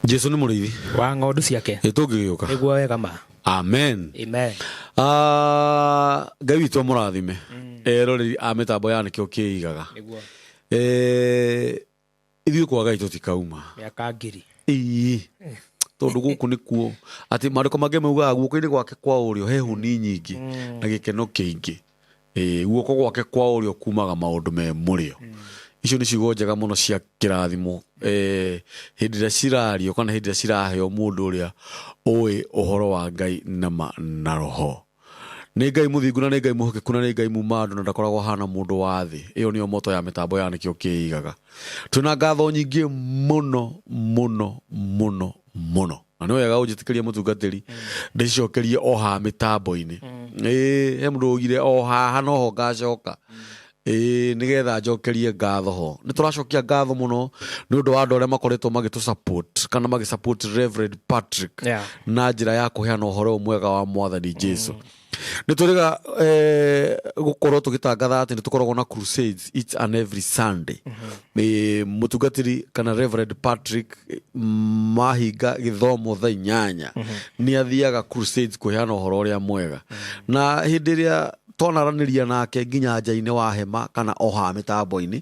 Jesu nĩ mũrĩithi wa ng'ondu ciake. Ĩ tũngĩgĩũka. Nĩguo wega ma. Amen. Amen. Ah, Ngai witũ amũrathime eroreri a mĩtambo ya Nĩkĩo Kĩigaga. Nĩguo. Eh, ithuĩ kwa Ngai tũtikauma. Mĩaka ngiri. Ĩĩ, tondũ gũkũ nĩkuo atĩ maandĩko mangĩ maugaga guoko-inĩ gwake kwa ũrĩo he huni nyingĩ na gĩkeno kĩingĩ. Ĩĩ, guoko gwake kwa ũrĩo kumaga maũndũ me mũrĩo. Icio nĩ ciugo njega mũno cia kĩrathimo, eh, hĩndĩ ĩrĩa cirario kana hĩndĩ ĩrĩa ciraheo mũndũ ũrĩa ũĩ ũhoro wa Ngai na ma na roho. Nĩ Ngai mũthingu na nĩ Ngai mwĩhokeku na nĩ Ngai muma andũ na ndakoragwo ahana mũndũ wa thĩ. Ĩyo nĩyo moto ya mĩtambo ya Nĩkĩo Kĩigaga. Twĩna ngatho nyingĩ mũno mũno mũno mũno. Na nĩ wega ũnjĩtĩkĩrie mũtungatĩri ndĩcicokerie o haha mĩtambo-inĩ. Ĩĩ, he mũndũ ũgire o haha noho ngacoka. Ĩĩ, nĩgetha njokerie ngatho ho. Nĩ tũracokia ngatho mũno nĩ ũndũ wa andũ arĩa makoretwo magĩtũ support kana magĩ support Reverend Patrick na njĩra ya kũheana ũhoro ũyũ mwega wa Mwathani Jesu. Nĩ twĩrĩga gũkorwo tũgĩtangatha atĩ nĩ tũkoragwo na crusades each and every Sunday. Mũtungatĩri kana Reverend Patrick mahinga gĩthomo thaa 8 nĩ athiaga crusades kũheana ũhoro ũrĩa mwega. Na hĩndĩ ĩrĩa twanaranĩria nake nginya nja-inĩ wa hema kana o haha mĩtambo-inĩ,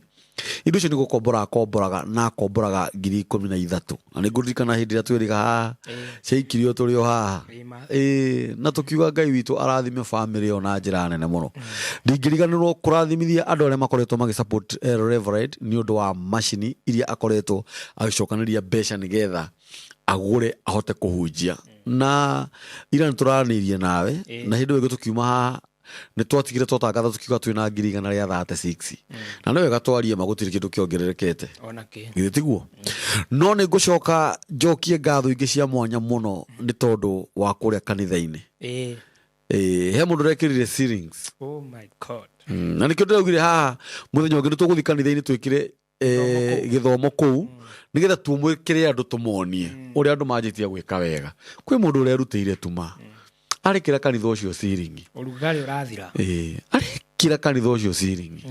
indo icio nĩ gũkombora akomboraga na akomboraga 13,000. Na nĩ ngũririkana hĩndĩ ĩrĩa twĩrĩga haha ciaikirio tũrĩ o haha. Ĩĩ, na tũkiuga Ngai witũ arathime bamĩrĩ ĩyo na njĩra nene mũno. Ndingĩriganĩrwo kũrathimithia andũ arĩa makoretwo magĩ support Reverend nĩ ũndũ wa macini iria akoretwo agĩcokanĩria mbeca nĩgetha agũre ahote kũhunjia. Na ira nĩ tũraranĩirie nawe na hĩndĩ ĩyo ĩngĩ tũkiuma haha nĩ twatigire twatangatha tũkiuga twĩna 136,000. Na nĩ wega twarie ma gũtirĩ kĩndũ kĩongererekete. Ona kĩ. Githĩ tiguo? No nĩ ngũcoka njokie ngatho ingĩ cia mwanya mũno nĩ tondũ wa kũrĩa kanitha-inĩ. Ĩĩ, he mũndũ ũrekĩrire ceilings. Oh my God. Na nĩkĩo ndĩraugire haha mũthenya ũngĩ nĩ tũgũthiĩ kanitha-inĩ twĩkĩre gĩthomo kũu nĩgetha tumwĩkĩre andũ tũmonie ũrĩa andũ manjĩtie gwĩka wega. Kwĩ mũndũ ũrerutĩire tuma arekĩra kanitha ũcio ciringi. Ũrugarĩ ũrathira. Ĩĩ, arekĩra kanitha ũcio ciringi.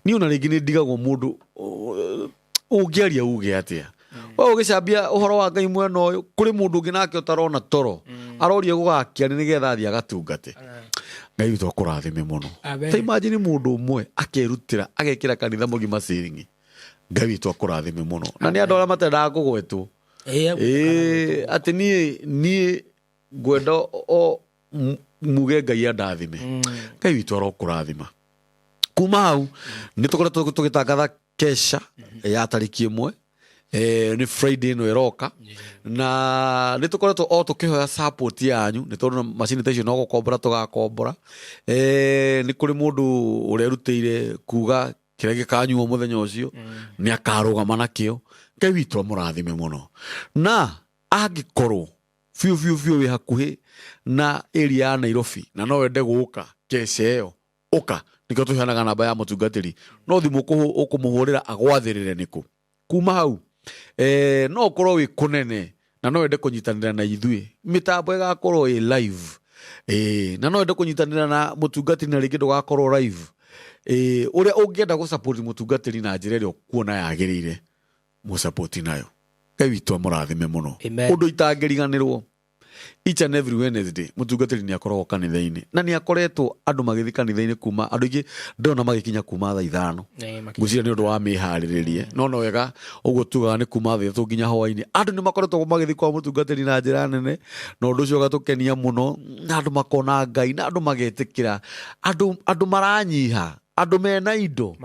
Niĩ ona rĩngĩ nĩ ndigagwo mũndũ ũngĩaria uge atĩa. We ũgĩcambia ũhoro wa Ngai mwena ũyũ, kũrĩ mũndũ ũngĩ nake ũtarona toro aroria gũgakia nĩ nĩgetha athiĩ agatungate. Ngai witũ akũrathime mũno. Amen. Ta imagine mũndũ ũmwe akerutĩra agekĩra kanitha mũgima ciringi. Ngai witũ akũrathime mũno. Na nĩ andũ arĩa matendaga kũgwetwo. Ĩĩ, atĩ niĩ ngwenda o muge Ngai andathime. Ngai witũ arokũrathima. Kuma hau nĩ tũkoretwo tũgĩtangatha kesha ya tarĩki 1, nĩ Friday ĩno ĩroka, na nĩ tũkoretwo o tũkĩhoya support yanyu nĩ tondũ macini ta icio no gũkombora tũgakombora. Nĩ kũrĩ mũndũ ũrerutĩire kuga kĩrĩa gĩkanyuo mũthenya ũcio nĩ akarũgama nakĩo. Ngai witũ amũrathime mũno. Na angĩkorwo biũ biũ biũ wĩ hakuhĩ na area ya Nairobi na no wende gũka kesha ĩyo, ũka. Nĩkĩo tũheanaga namba ya mũtungatĩri, no thimũ ũkũmũhũrĩra agwathĩrĩre nĩkũ. Kuma hau, no ũkorwo wĩ kũnene na no wende kũnyitanĩra na ithuĩ, mĩtambo ĩgakorwo ĩ live. Na no wende kũnyitanĩra na mũtungatĩri na rĩngĩ ndũgakorwo live. Ũrĩa ũngĩenda gũ support mũtungatĩri na njĩra ĩrĩa ũkuona yagĩrĩire, mũsupport nayo. Ngai witũ amũrathime mũno. Amen. Ũndũ itangĩriganĩrwo, each and every Wednesday mũtungatĩri nĩ akoragwo kanitha-inĩ, na nĩ akoretwo andũ magĩthiĩ kanitha-inĩ kuma andũ aingĩ ndĩrona magĩkinya kuma thaa 5. Ĩĩ, Ngwĩciria nĩ ũndũ wa mĩharĩrĩrie, no wega ũguo tugaga nĩ kuma thaa 3 nginya hwaĩ-inĩ. Andũ nĩ makoretwo magĩthiĩ kwa mũtungatĩri na njĩra nene, na ũndũ ũcio ũgatũkenia mũno, na andũ makona Ngai, na andũ magetĩkĩra, andũ maranyiha, andũ mena indo,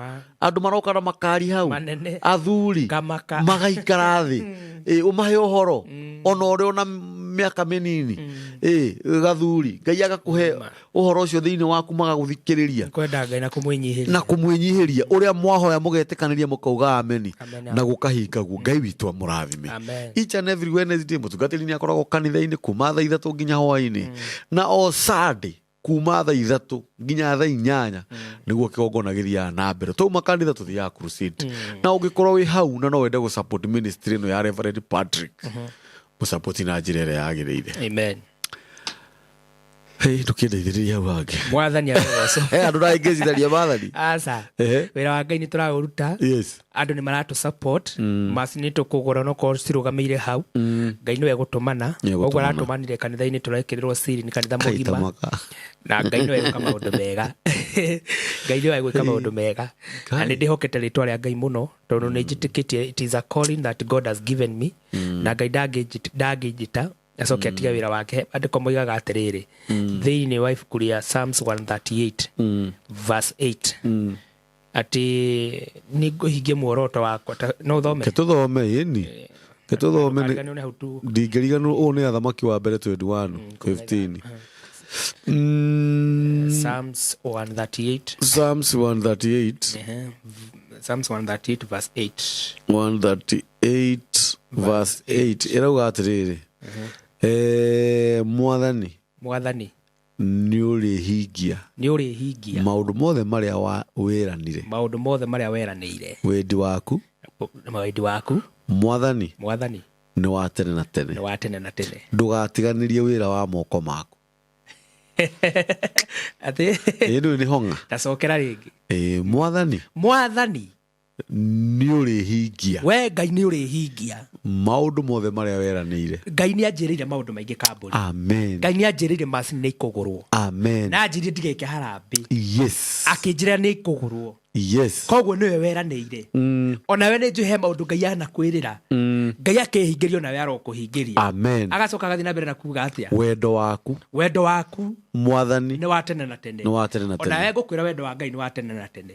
andũ maroka na makari hau Manene. Athuri Ngamaka. magaikara thĩ. Ĩ, ũmahe ũhoro ona ũrĩ ona mĩaka mĩnini. Ĩ, gathuri, Ngai agakũhe ũhoro ũcio thĩinĩ waku, magagũthikĩrĩria. Kwenda Ngai na kũmwĩnyihĩria. Na kũmwĩnyihĩria ũrĩa mwahoya mũgetĩkanĩria mũkauga ameni. Amen. Na gũkahingagwo. Ngai witũ amũrathime. Amen. Each and every Wednesday mũtungatĩri nĩ akoragwo kanitha-inĩ kuma thaa 3 nginya hwaĩ-inĩ, na o Sunday kuma thaa 3 nginya thaa 8 nĩguo kĩgongona gĩthiaga na mbere. Twauma kanitha tũthiaga crusade, na ũngĩkorwo wĩ hau na no wende gũ support ministry ĩno ya Reverend Patrick, mũsupport na njĩra ĩrĩa yagĩrĩire. Amen. Hey, ndũkĩndeithĩrĩria hau hangĩ. Mwathani arogocwo. He andũ ndangĩcitharia mathani. Aca. Ehe. Wĩra wa Ngai nĩ tũraũruta. Yes. Andũ nĩ maratũ support. Macini tũkũgũra no korwo cirũgamĩire hau. Ngai nĩwe gũtũmana. Nĩwe Koguo gũtũmana. aratũmanire kanitha-inĩ tũrekĩrĩrwo siri nĩ kanitha Kaita mũgima. mwaka. Na Ngai nĩwe gwĩka maũndũ mega. Ngai nĩwe gwĩka maũndũ mega. Na nĩ ndĩhokete rĩtwa rĩa Ngai mũno tondũ nĩ njĩtĩkĩtie it is a calling that God has given me. Na Ngai ndangĩnjĩta acoke atige wĩra wake. Andĩko moigaga atĩrĩrĩ, thĩinĩ wa ibuku rĩa Psalms 138 verse 8, atĩ nĩ ngũhingia muoroto wakwa. No ũthome. Ke tũthome ĩni. Ke tũthome Ndũkariganĩrwo nĩ hau tu. Ndingĩriganĩrwo ũũ nĩ Athamaki wa Mbere 21:15. Psalms 138. Psalms 138. Ehe. Psalms 138 verse 8. 138 verse 8 ĩrauga atĩrĩrĩ, Mwathani Mwathani nĩ ũrĩhingia nĩ ũrĩhingia maũndũ mothe marĩa wĩranire, maũndũ mothe marĩa weranĩire, wendi waku, wendi waku, Mwathani, Mwathani, nĩ wa tene na tene. Nĩ wa tene na tene. Ndũgatiganĩrie wĩra wa moko maku. Atĩ Ĩ ndũĩ nĩ hong'a. Tacokera rĩngĩ. Ĩ, Mwathani Mwathani nĩ ũrĩhingia we Ngai nĩ ũrĩhingia maũndũ mothe marĩa weranĩire. Ngai nĩ anjĩrĩire maũndũ maingĩ kambũri. Amen. Ngai nĩ anjĩrĩire macini nĩ ikũgũrwo. Amen. Na anjĩrire ndigeke harambĩ. Yes. Akĩnjĩra nĩ ikũgũrwo. Yes. Koguo nĩwe weranĩire. Onawe nĩ njũĩ he maũndũ Ngai anakwĩrĩra, Ngai akĩhingĩria, onawe arokũhingĩria. Amen. Agacoka agathiĩ na mbere na kuga atĩa? Wendo waku, Wendo waku, Mwathani, nĩ wa tene na tene. Nĩ wa tene na tene. Onawe ngũkwĩra wendo wa Ngai nĩ wa tene na tene.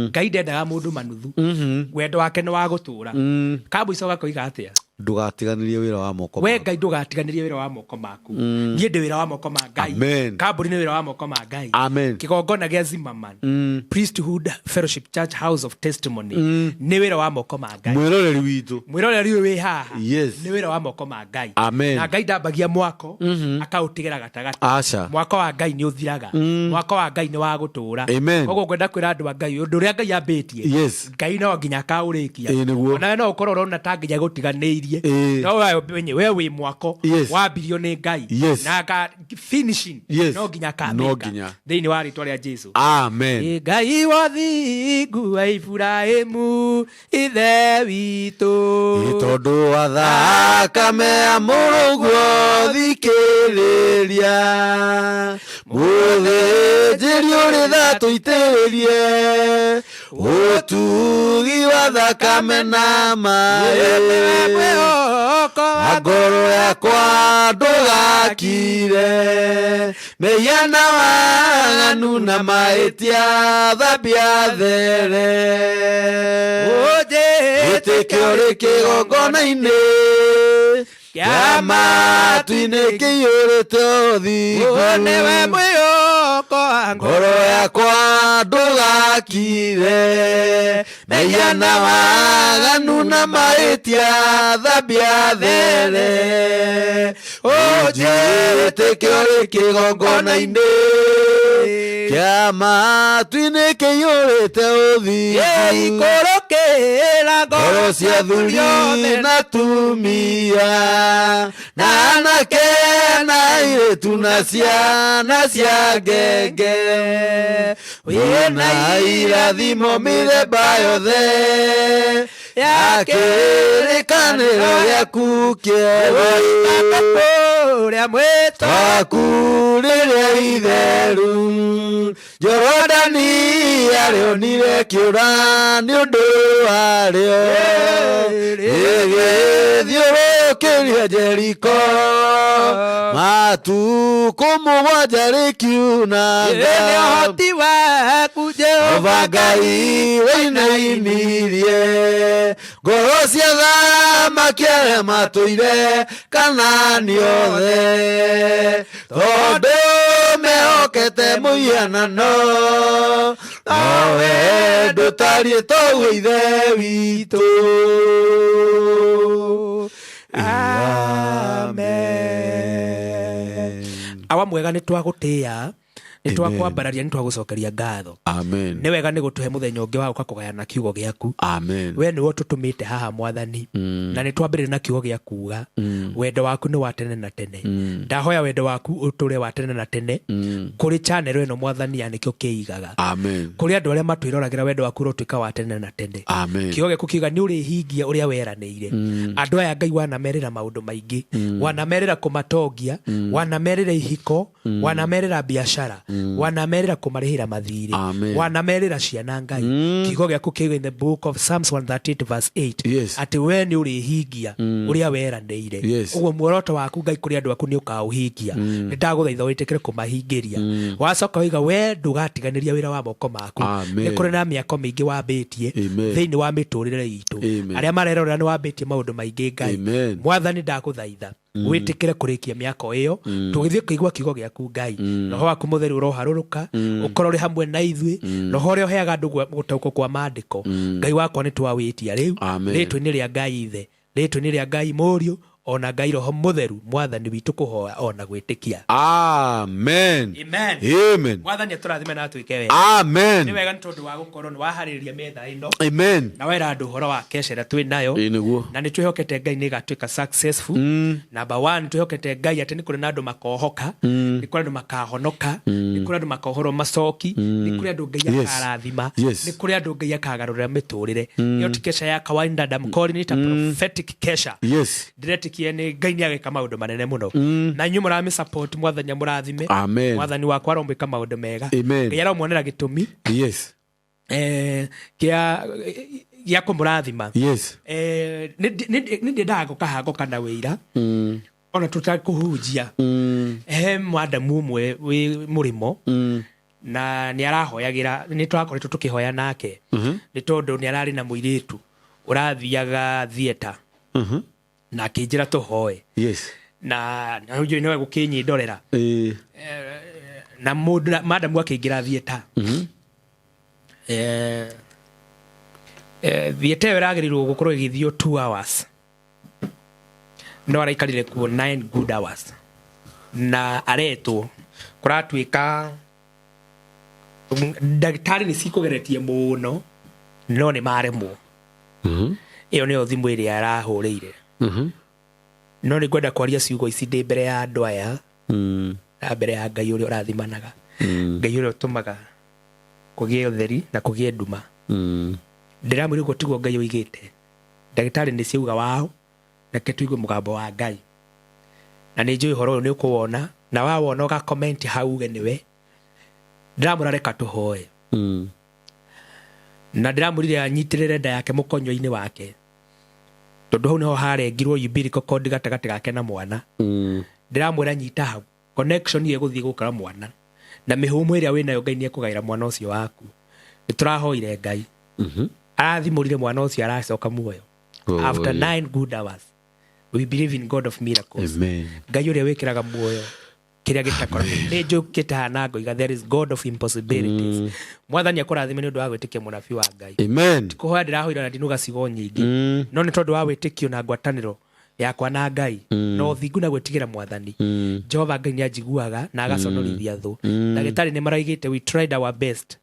Ngai ndendaga mũndũ manuthu. Wendo wake nĩ wa gũtũra. Kamũico gakoiga atĩa? Ndũgatiganĩrie wĩra wa moko We maku. Ngai ndũgatiganĩrie wĩra wa moko maku. Niĩ ndĩ wĩra wa moko ma Ngai. Amen. Kambuni nĩ wĩra wa moko ma Ngai. Amen. Kĩgongona gĩa Zimmerman Priesthood Fellowship Church House of Testimony nĩ wĩra wa moko ma Ngai. Mwĩroreri witũ. Mwĩroreri ũyũ wĩ haha, Yes. nĩ wĩra wa moko ma Ngai. Amen. Na Ngai ndambagia mwako akaũtigĩra gatagatĩ. Aca. Mwako wa Ngai nĩ ũthiraga. Mwako wa Ngai nĩ wa gũtũra. Amen. Koguo ngwenda kwĩra andũ a Ngai, ũndũ ũrĩa Ngai ambĩtie, Yes. Ngai no nginya akaũrĩkia. Ĩĩ, nĩguo. Onawe no ũkorwo ũrona ta nginya gũtiganĩirie, Ĩĩ. no we ũmenye we wĩ mwako Yes. wambirio nĩ Ngai Yes. na aka finishing Yes. no nginya No akamĩka nginya. thĩinĩ wa rĩtwa rĩa Jesu. Amen. Ĩ Ngai wa thingu wa Iburahĩmu ithe witũ, Ĩ tondũ wa thakame ya mũrũguo thikĩrĩria, mũthĩnjĩri ũrĩ tha tũitĩrĩrie ũtugi wa thakame na maĩ. Mwĩhoko Na ngoro yakwa ndũgakire mehia na waganu na mahĩtia, thambia there. Gĩtĩkĩo rĩ kĩgongona-inĩ kĩa matu-inĩ kĩiyũrĩte ũthingu. Nĩwe mwĩhoko wa Ngoro yakwa ndũgakire mehia na waganu na mahĩtia, thambia there. Ũnjĩtĩkĩo rĩ kĩgongona-inĩ kĩa matu-inĩ kĩiyũrĩte ũthingu. Ikũrũkĩra Ngoro cia thuri na tumia na anake na airĩtu na ciana cia ngenge, wĩna irathimo mĩthemba yothe ya kĩrĩkanĩro gĩaku kĩerũ. Ũrĩa mwĩto Twaku rĩrĩa itheru Jorodani arĩonire kĩũra nĩ ũndũ warĩo, rĩgĩthiũrũrũkĩria Jeriko matukũ 7 rĩkiunanga. Nĩ ũhoti waku Jehova Jehova. Ngai wainainirie ngoro cia thamaki arĩa matũire Kanaani othe, tondũ mehokete mũhianano, nowe ndũtariĩ toguo Ithe witũ. Amen. Awa mwega, nĩ twagũtĩĩa Nĩ twakwambararia, nĩ twagũcokeria ngatho. Amen. Nĩ wega nĩ gũtũhe mũthenya ũngĩ wa gũka kũgayana kiugo gĩaku. Amen. We nĩwe ũtũtũmĩte haha Mwathani, na nĩ twambĩrĩria na kiugo gĩa kuga wendo waku nĩ wa tene na tene. Ndahoya wendo waku ũtũre wa tene na tene kũrĩ channel ĩno Mwathani, ya nĩkĩo kĩigaga. Amen. Kũrĩ andũ arĩa matwĩroragĩra, wendo waku ũrotuĩka wa tene na tene. Amen. Kiugo gĩaku kiuga nĩ ũrĩhingia ũrĩa weranĩire. Andũ aya Ngai wanamerĩra maũndũ maingĩ, wanamerĩra kũmatongia, wanamerĩra ihiko, wanamerĩra biacara, wanamerĩra kũmarĩhĩra mathirĩ, Amen. wanamerĩra ciana. Ngai, kiugo gĩaku kiuga in the book of Psalms 138 verse 8 atĩ we nĩ ũrĩhingia ũrĩa weranĩire. Ũguo muoroto waku Ngai kũrĩ andũ aku nĩ ũkaũhingia. Nĩ ndagũthaitha wĩtĩkĩre kũmahingĩria. Wacoka waiga we ndũgatiganĩria wĩra wa moko maku. Amen. Nĩ kũrĩ na mĩako mĩingĩ wambĩtie Amen. thĩinĩ wa mĩtũrĩre itũ. Amen. Arĩa marerorera, nĩ wambĩtie maũndũ maingĩ Ngai. Amen. Mwathani, ndagũthaitha wĩtĩkĩre kũrĩkia mĩako ĩyo. Tũgĩthiĩ kũigua kiugo gĩaku Ngai, roho waku mũtheru ũroharũrũka, ũkorwo ũrĩ hamwe na ithuĩ, roho ũrĩa ũheaga andũ gũtaũkwo kwa maandĩko. Ngai wakwa, nĩ twawĩtia rĩu Amen. rĩtwa-inĩ rĩa Ngai Ithe, rĩtwa-inĩ rĩa Ngai Mũriũ, ona Ngai Roho Mũtheru, Mwathani witũ, kũhoya ona gwĩtĩkia. Amen. Amen. Amen. Mwathani atũrathime na atwĩke wega. Nĩ Amen. wega nĩ tondũ wa gũkorwo nĩ waharĩrĩria metha ĩno Amen. na wera andũ ũhoro wa kesha ĩrĩa twĩ nayo. Ĩĩ nĩguo. Na nĩ twĩhokete Ngai nĩ ĩgatuĩka successful. Number one, twĩhokete Ngai atĩ nĩ kũrĩ na andũ makohoka, nĩ kũrĩ andũ makahonoka, nĩ kũrĩ andũ makohorwo macoki, nĩ kũrĩ andũ Ngai akarathima, nĩ kũrĩ andũ Ngai akagarũrĩra mĩtũrĩre. Ĩyo ti kesha ya kawaida, I'm calling it a prophetic kesha. Ndĩretĩkia nĩ Ngai nĩ ageka maũndũ manene mũno, na inyuĩ mũramĩ support, Mwathani amũrathime. Amen. Mwathani wakwa aromwĩka maũndũ mega. Amen. Ngai aromuonera gĩtũmi gĩa kũmũrathima. Nĩ ndĩendaga gũkaha ngoka na wĩira ona tũtakũhunjia. He mwandamu ũmwe wĩ mũrĩmo na nĩ arahoyagĩra, nĩ tũrakoretwo tũkĩhoya nake nĩ tondũ nĩ ararĩ na mũirĩtu ũrathiaga theatre na akĩnjĩra tũhoe. Na ũnjũĩ nĩwe gũkĩnyindorera. Na mũndũ madamu akĩingĩra theatre. Theatre ĩyo ĩragĩrĩirwo gũkorwo ĩgĩthio 2 hours, no araikarire kuo 9 good hours na aretwo kũratuĩka ndagĩtarĩ nĩ cikũgeretie mũno no nĩ maremwo. Ĩyo nĩyo thimũ ĩrĩa arahũrĩire. No nĩ ngwenda kwaria ciugo ici ndĩ mbere ya andũ aya na mbere ya Ngai ũrĩa ũrathimanaga, Ngai ũrĩa ũtũmaga kũgĩe ũtheri na kũgĩe nduma. Ndĩramwĩra ũguo tiguo Ngai oigĩte. Ndagĩtarĩ nĩ ciauga wao, reke tũigue mũgambo wa Ngai. Na nĩ njũĩ ũhoro ũyũ nĩ ũkũwona, na wawona ũga comment hau uge nĩwe. Ndĩramwĩra reka tũhoe. Na ndĩramwĩrire anyitĩrĩre nda yake mũkonyo-inĩ wake, tondũ hau nĩho harengirwo umbilical cord gatagatĩ gake na mwana. Ndĩramwĩra nyita hau, connection ĩyo ĩgũthiĩ gũkora mwana na mĩhũmũ ĩrĩa wĩnayo, Ngai nĩ ekũgaĩra mwana ũcio waku. Nĩ tũrahoire, Ngai arathimũrire mwana ũcio, aracoka muoyo after 9 good hours. We believe in God of miracles. Amen. Ngai ũrĩa wĩkĩraga muoyo kĩrĩa gĩtakoragwo. Nĩ njũkĩte haha na ngoiga there is God of impossibilities. Mwathani akũrathime nĩ ũndũ wa gwĩtĩkia mũnabii wa Ngai. Amen. Kũhoya ndĩrahoire na ndinuga ciugo nyingĩ, no nĩ tondũ wa wĩtĩkio na ngwatanĩro yakwa na Ngai na ũthingu na gwĩtigĩra Mwathani Jehova, Ngai nĩ anjiguaga na agaconorithia thũ. Ndagĩtarĩ nĩ maraigĩte, we tried our best,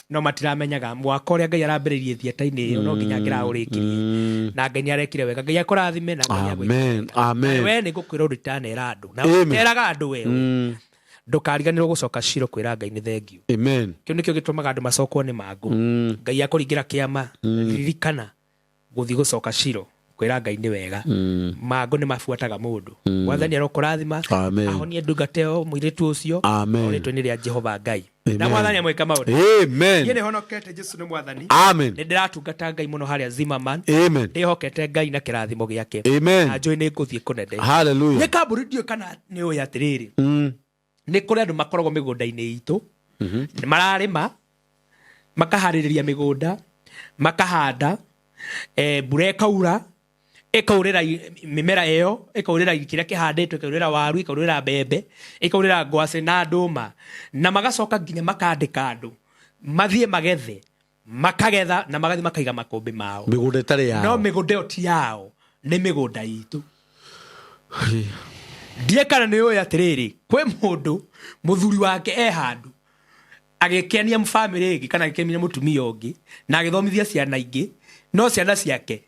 no matiramenyaga mwaka ũrĩa Ngai arambĩrĩirie theatre-inĩ ĩyo no nginya ngĩraũrĩkirie, na Ngai nĩ arekire wega. Ngai akũrathime na Ngai agwĩke. Amen. Amen. We nĩ ngũkwĩra ũndũ itanera andũ na Amen. ũteraga andũ wewe, ndũkariganĩrwo gũcoka ciro kwĩra Ngai nĩ thengiũ. Amen. Kĩu nĩkĩo gĩtũmaga andũ macokwo nĩ mangũ. Ngai akũringĩra kĩama, ririkana gũthiĩ gũcoka ciro kwĩra Ngai nĩ wega. Mangũ nĩ mabuataga mũndũ. Mwathani arokũrathima. Amen. Ahonie ndungata ĩyo, mũirĩtu ũcio. Amen. O rĩtwa-inĩ rĩa Jehova Ngai na Amen. Mwathani amwĩka maũndũ. Niĩ Amen. nĩ honokete, Jesu nĩ Mwathani. Amen. Nĩ ndĩratungata Ngai mũno harĩa Zimmerman. Amen. Ndĩhokete Ngai na kĩrathimo gĩake. Amen. Na njũĩ nĩ ngũthiĩ kũnene. Nĩ Hallelujah. kambuni ndiũĩ kana nĩ ũĩ atĩrĩrĩ, nĩ kũrĩ andũ makoragwo mĩgũnda-inĩ itũ, nĩ mararĩma, makaharĩrĩria mĩgũnda, makahanda, mbura ĩkaura, ĩkaurĩra mĩmera ĩyo, ĩkaurĩra kĩrĩa kĩhandĩtwo, ĩkaurĩra waru, ĩkaurĩra mbembe, ĩkaurĩra ngwacĩ na ndũma, na magacoka nginya makandĩka andũ mathiĩ magethe, makagetha na magathiĩ makaiga makũmbĩ mao. Mĩgũnda ĩtarĩ No yao. mĩgũnda ĩyo ti yao, nĩ mĩgũnda itũ. Ndiĩ kana nĩ ũĩ atĩrĩrĩ, kwĩ mũndũ mũthuri wake e handũ agĩkenia bamĩrĩ ĩngĩ kana agĩkenia mũtumia ũngĩ na agĩthomithia ciana ingĩ, no ciana ciake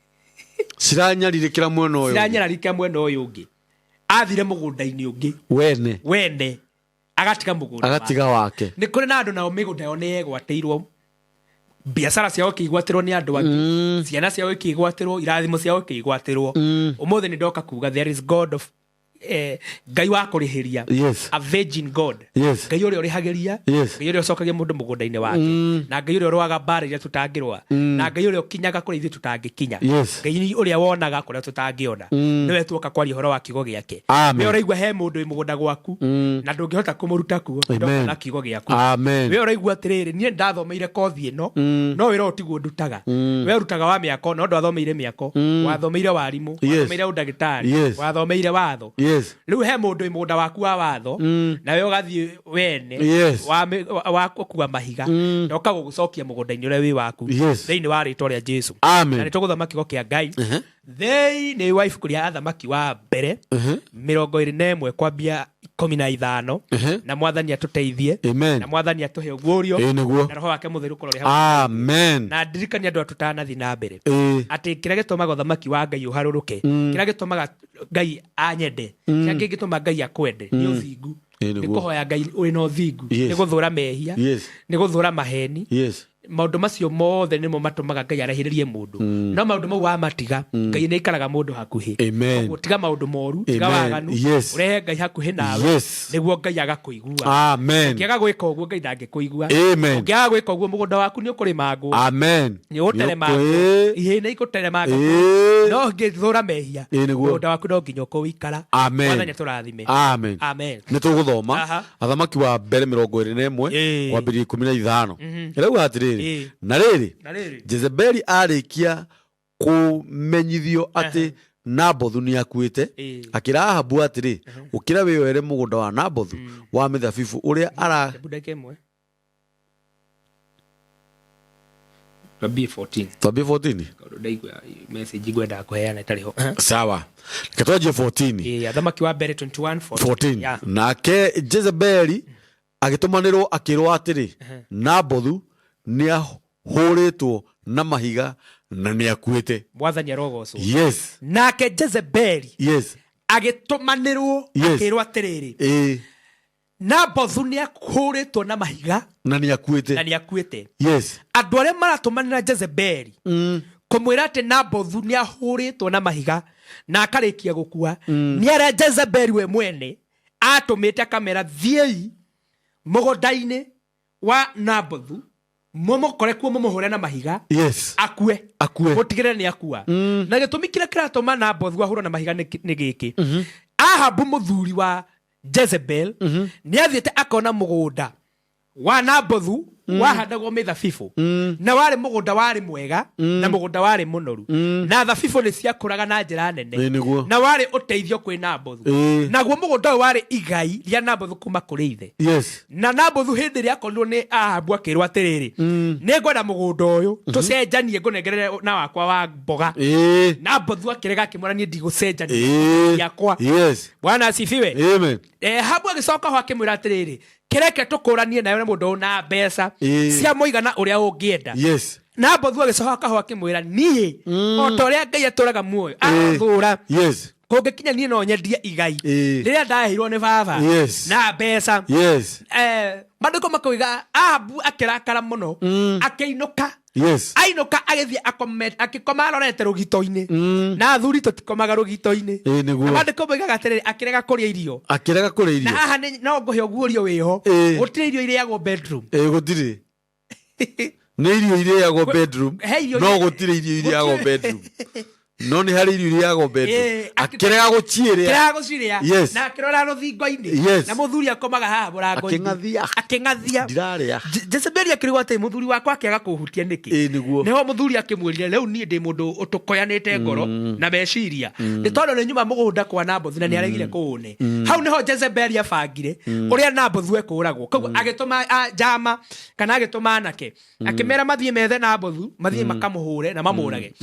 Ciranyarirĩkĩra mwena ũyũ ũngĩ. Ciranyararika mwena ũyũ ũngĩ. Athire mũgũnda-inĩ ũngĩ. Wene. Wene agatiga mũgũnda wake. Agatiga wake. Nĩ kũrĩ na andũ nao mĩgũnda yao nĩ yegwatĩirwo, biacara ciao ikĩgwatĩrwo nĩ andũ angĩ, ciana ciao ikĩgwatĩrwo, irathimo ciao ikĩgwatĩrwo. Ũmũthĩ nĩ ndoka kuga there is God of Ngai wa kũrĩhĩria. A virgin God. Ngai ũrĩa ũrĩhagĩria. Ngai ũrĩa ũcokagia mũndũ mũgũnda-inĩ wake, na Ngai ũrĩa ũrũaga mbara iria tũtangĩrũa, na Ngai ũrĩa ũkinyaga kũrĩa ithuĩ tũtangĩkinya. Ngai ũrĩa wonaga kũrĩa tũtangĩona. Nĩwe tuoka kwaria ũhoro wa kiugo gĩake. Amen. We ũraigua he mũndũ wĩ mũgũnda gwaku na ndũngĩhota kũmũruta kuo, Amen. ndoka na kiugo gĩaku. Amen. We ũraigua atĩrĩrĩ, niĩ ndathomeire kothi ĩno, no wĩra ũyũ tiguo ndutaga. We ũrutaga wa mĩako, no ndwathomeire mĩako, wathomeire warimũ, wathomeire ũndagĩtarĩ, wathomeire watho. Rĩu he mũndũ wĩ mũgũnda waku wa watho, nawe ũgathiĩ wene wa gũkua mahiga, na ũka gũgũcokia mũgũnda-inĩ ũrĩa wĩ waku, thĩinĩ wa rĩtwa rĩa Jesu. Amen. Na nĩ tũgũthoma kiugo kĩa Ngai thĩinĩ wa ibuku rĩa Athamaki wa mbere 21 kwambia 15. Na Mwathani atũteithie. Amen. Na Mwathani atũhe ũguũrio. Ĩĩ nĩguo. Na Roho wake Mũtheru ũkorwo ũrĩ hamwe. Amen. Na ndirikania andũ tũtanathiĩ na mbere Ĩĩ. atĩ kĩrĩa gĩtũmaga ũthamaki wa Ngai ũharũrũke, kĩrĩa gĩtũmaga Ngai anyende, kĩrĩa kĩngĩtũma Ngai akwende nĩ ũthingu. Ĩĩ Nĩ nĩguo. kũhoya Ngai wĩna ũthingu, nĩ gũthũra mehia, nĩ gũthũra maheni. Maũndũ macio mothe nĩmo matũmaga Ngai arahĩrĩrie mũndũ. No maũndũ mau wamatiga, Ngai nĩ aikaraga mũndũ hakuhĩ. Amen. Koguo tiga maũndũ moru, tiga Amen. waganu, ũrehe Ngai hakuhĩ nawe, nĩguo Ngai agakũigua. Amen. Ũngĩaga gwĩka ũguo, Ngai ndangĩkũigua. Amen. Ũngĩaga gwĩka ũguo, mũgũnda waku nĩ ũkũrĩmangwo. Amen. Nĩ ũgũteremangwo. Ĩĩ. Ihĩĩ nĩ ikũteremanga. Ĩĩ. No ũngĩthũra mehia, Ĩĩ nĩguo. mũgũnda waku no nginya ũkũwĩikara. Amen. Mwathani atũrathime. Amen. Amen. Nĩ tũgũthoma Athamaki wa mbere 21 kwambĩrĩria 15. Ĩrauga atĩrĩrĩ, na rĩrĩ, Na rĩrĩ. Jezebeli arĩkia kũmenyithio atĩ Nabothu nĩ akuĩte, akĩra Ahabu atĩrĩ, ũkĩra wĩyoere mũgũnda wa Nabothu wa mĩthabibũ ũrĩa ara Hebu dakika ĩmwe. Twambie 14. Twambie 14. Tondũ ndaigua message ngwendaga kũheana ĩtarĩ ho. Sawa, reke twanjie 14. Ĩĩ, Athamaki wa mbere 21 14. 14. Yeah. Nake Jezebeli agĩtũmanĩrwo akĩrwo atĩrĩ, Nabothu nĩ ahũrĩtwo na mahiga na nĩ akuĩte. Mwathani arogocwo. Nake Jezebeli agĩtũmanĩrwo akĩrwo atĩrĩrĩ, Nabothu nĩ ahũrĩtwo na mahiga na nĩ na akuĩte. Nĩ akuĩte. Andũ arĩa maratũmanĩra Jezebeli kũmwĩra atĩ Nabothu nĩ ahũrĩtwo na mahiga na akarĩkia gũkua nĩ arĩa Jezebeli we mwene atũmĩte akamera, thiĩi mũgũnda-inĩ wa Nabothu, mũmũkore kuo, mũmũhũre na mahiga akue. Akue. Mũtigĩrĩre nĩ akua. Na gĩtũmi kĩrĩa kĩratũma Nabothu ahũrwo na mahiga nĩ gĩkĩ: Ahabu mũthuri wa Jezebel nĩ athiĩte akona mũgũnda wa Nabothu wahandagwo mĩthabibũ, na warĩ mũgũnda warĩ mwega na mũgũnda warĩ mũnoru, na thabibũ nĩ ciakũraga na njĩra nene. Ĩĩ nĩguo. Na warĩ ũteithio kwĩ Nabothu. Naguo mũgũnda ũyũ warĩ igai rĩa Nabothu kuma kũrĩ ithe. Na Nabothu hĩndĩ ĩrĩa akorirwo nĩ Ahabu akĩrwo atĩrĩrĩ, nĩ ngwenda mũgũnda ũyũ tũcenjanie, ngũnengerere na wakwa wa mboga, Nabothu akĩrega, akĩmwĩra, niĩ ndigũcenjania yakwa. Bwana asifiwe. Amen. Ahabu agĩcoka ho akĩmwĩra atĩrĩrĩ, kĩreke tũkũranie nawe na mũndũ ũyũ na mbeca cia mũigana ũrĩa ũngĩenda. Nabothu agĩcoka ho akĩmwĩra, niĩ o ta ũrĩa Ngai atũraga muoyo, athũra, kũngĩkinya niĩ no nyendie igai rĩrĩa ndaheirwo nĩ baba na mbeca. Maandĩko makoiga Ahabu akĩrakara mũno, akĩinũka. Ainũka agĩthiĩ akĩkoma arorete rũgito-inĩ, na athuri tũtikomaga rũgito-inĩ. Ĩĩ nĩguo. Na maandĩko moigaga atĩrĩrĩ, akĩrega kũrĩa irio. Akĩrega kũrĩa Na irio. Haha no ngũhe ũguũrio wĩho. Gũtirĩ irio irĩagwo bedroom. Ĩĩ, gũtirĩ nĩ irio irĩagwo bedroom. He irio No gũtirĩ irio irĩagwo bedroom, no nĩ harĩ irio irĩagwo bedroom. Akĩrega gũciĩrĩa. Akĩrega gũcirĩa. Na akĩrora rũthingo-inĩ. Na mũthuri akomaga haha mũrango-inĩ. Akĩng'athia. Akĩng'athia. Ndirarĩa. Jezebeli akĩrigwo atĩ mũthuri wakwa akĩaga kũhutia nĩkĩ. Ĩĩ nĩguo. Nĩho mũthuri akĩmwĩrire, rĩu niĩ ndĩ mũndũ ũtũkoyanĩte ngoro na meciria, nĩ tondũ nĩ nyuma mũgũnda kwa Nabothu na nĩ aregire kũũne. Hau nĩho Jezebeli abangire ũrĩa Nabothu ekũragwo. Koguo agĩtũma njama kana agĩtũma anake, akĩmera mathiĩ methe Nabothu, mathiĩ makamũhũre na mamũrage.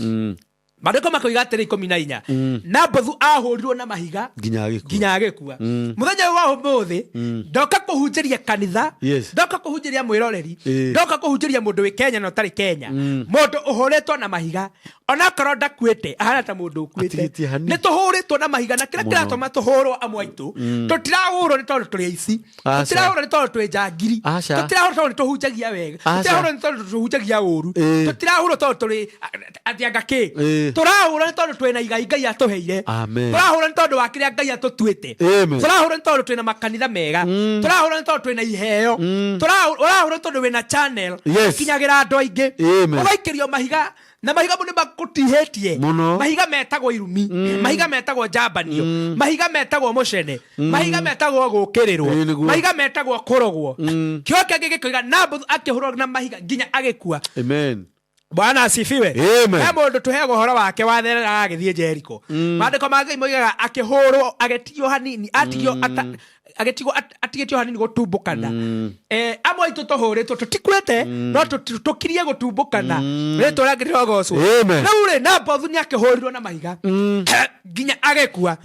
Maandĩko makoiga atĩrĩ 14, Nabothu ahũrirwo na mahiga nginya agĩkua. Nginya agĩkua. Mũthenya ũyũ wa ũmũthĩ ndoka kũhunjĩria kanitha, ndoka kũhunjĩria mwĩroreri, ndoka kũhunjĩria mũndũ wĩ Kenya na ũtarĩ Kenya, mũndũ ũhũrĩtwo na mahiga onakorwo ndakuĩte ahana ta mũndũ ũkuĩte. Atigĩtie hanini. Nĩ tũhũrĩtwo na mahiga, na kĩrĩa Mũno. kĩratũma tũhũrwo amwe aitũ, tũtirahũrwo nĩ tondũ tũrĩ aici, Aca. tũtirahũrwo nĩ tondũ twĩ njangiri, Aca. tũtirahũrwo tondũ nĩ tũhunjagia wega, Aca. tũtirahũrwo nĩ tondũ tũhunjagia ũru, tũtirahũrwo tondũ tũrĩ atĩ anga kĩ, tũrahũrwo nĩ tondũ twĩna igai Ngai atũheire. Amen. Tũrahũrwo nĩ tondũ wa kĩrĩa Ngai atũtuĩte. Amen. Tũrahũrwo nĩ tondũ twĩna makanitha mega, tũrahũrwo nĩ tondũ twĩna iheo, ũrahũrwo nĩ tondũ wĩna channel ikinyagĩra andũ aingĩ. Amen. Ũgaikĩrio mahiga, na mahiga mo nĩ makũtihĩtie. Mũno. Mahiga metagwo irumi, mahiga metagwo njambanio, mahiga metagwo mũcene, mahiga metagwo gũkĩrĩrwo, Ĩĩ, nĩguo. mahiga metagwo kũrogwo. Kĩo kĩngĩ gĩkoiga Nabothu akĩhũrwo na mahiga nginya agĩkua. Amen. Bwana asifiwe. Amen. He mũndũ tũheagwo ũhoro wake wathereraga agĩthiĩ Jeriko. Maandĩko ma Ngai moigaga akĩhũrwo, agĩtigio hanini, atigio agĩtigwo atigĩtio hanini gũtumbũkana. Amwe aitũ tũhũrĩtwo tũtikuĩte, no tũkirie gũtumbũkana. Rĩtwa rĩake rĩrogocwo. Amen. Rĩu rĩ, Nabothu nĩ akĩhũrirwo na mahiga nginya agĩkua.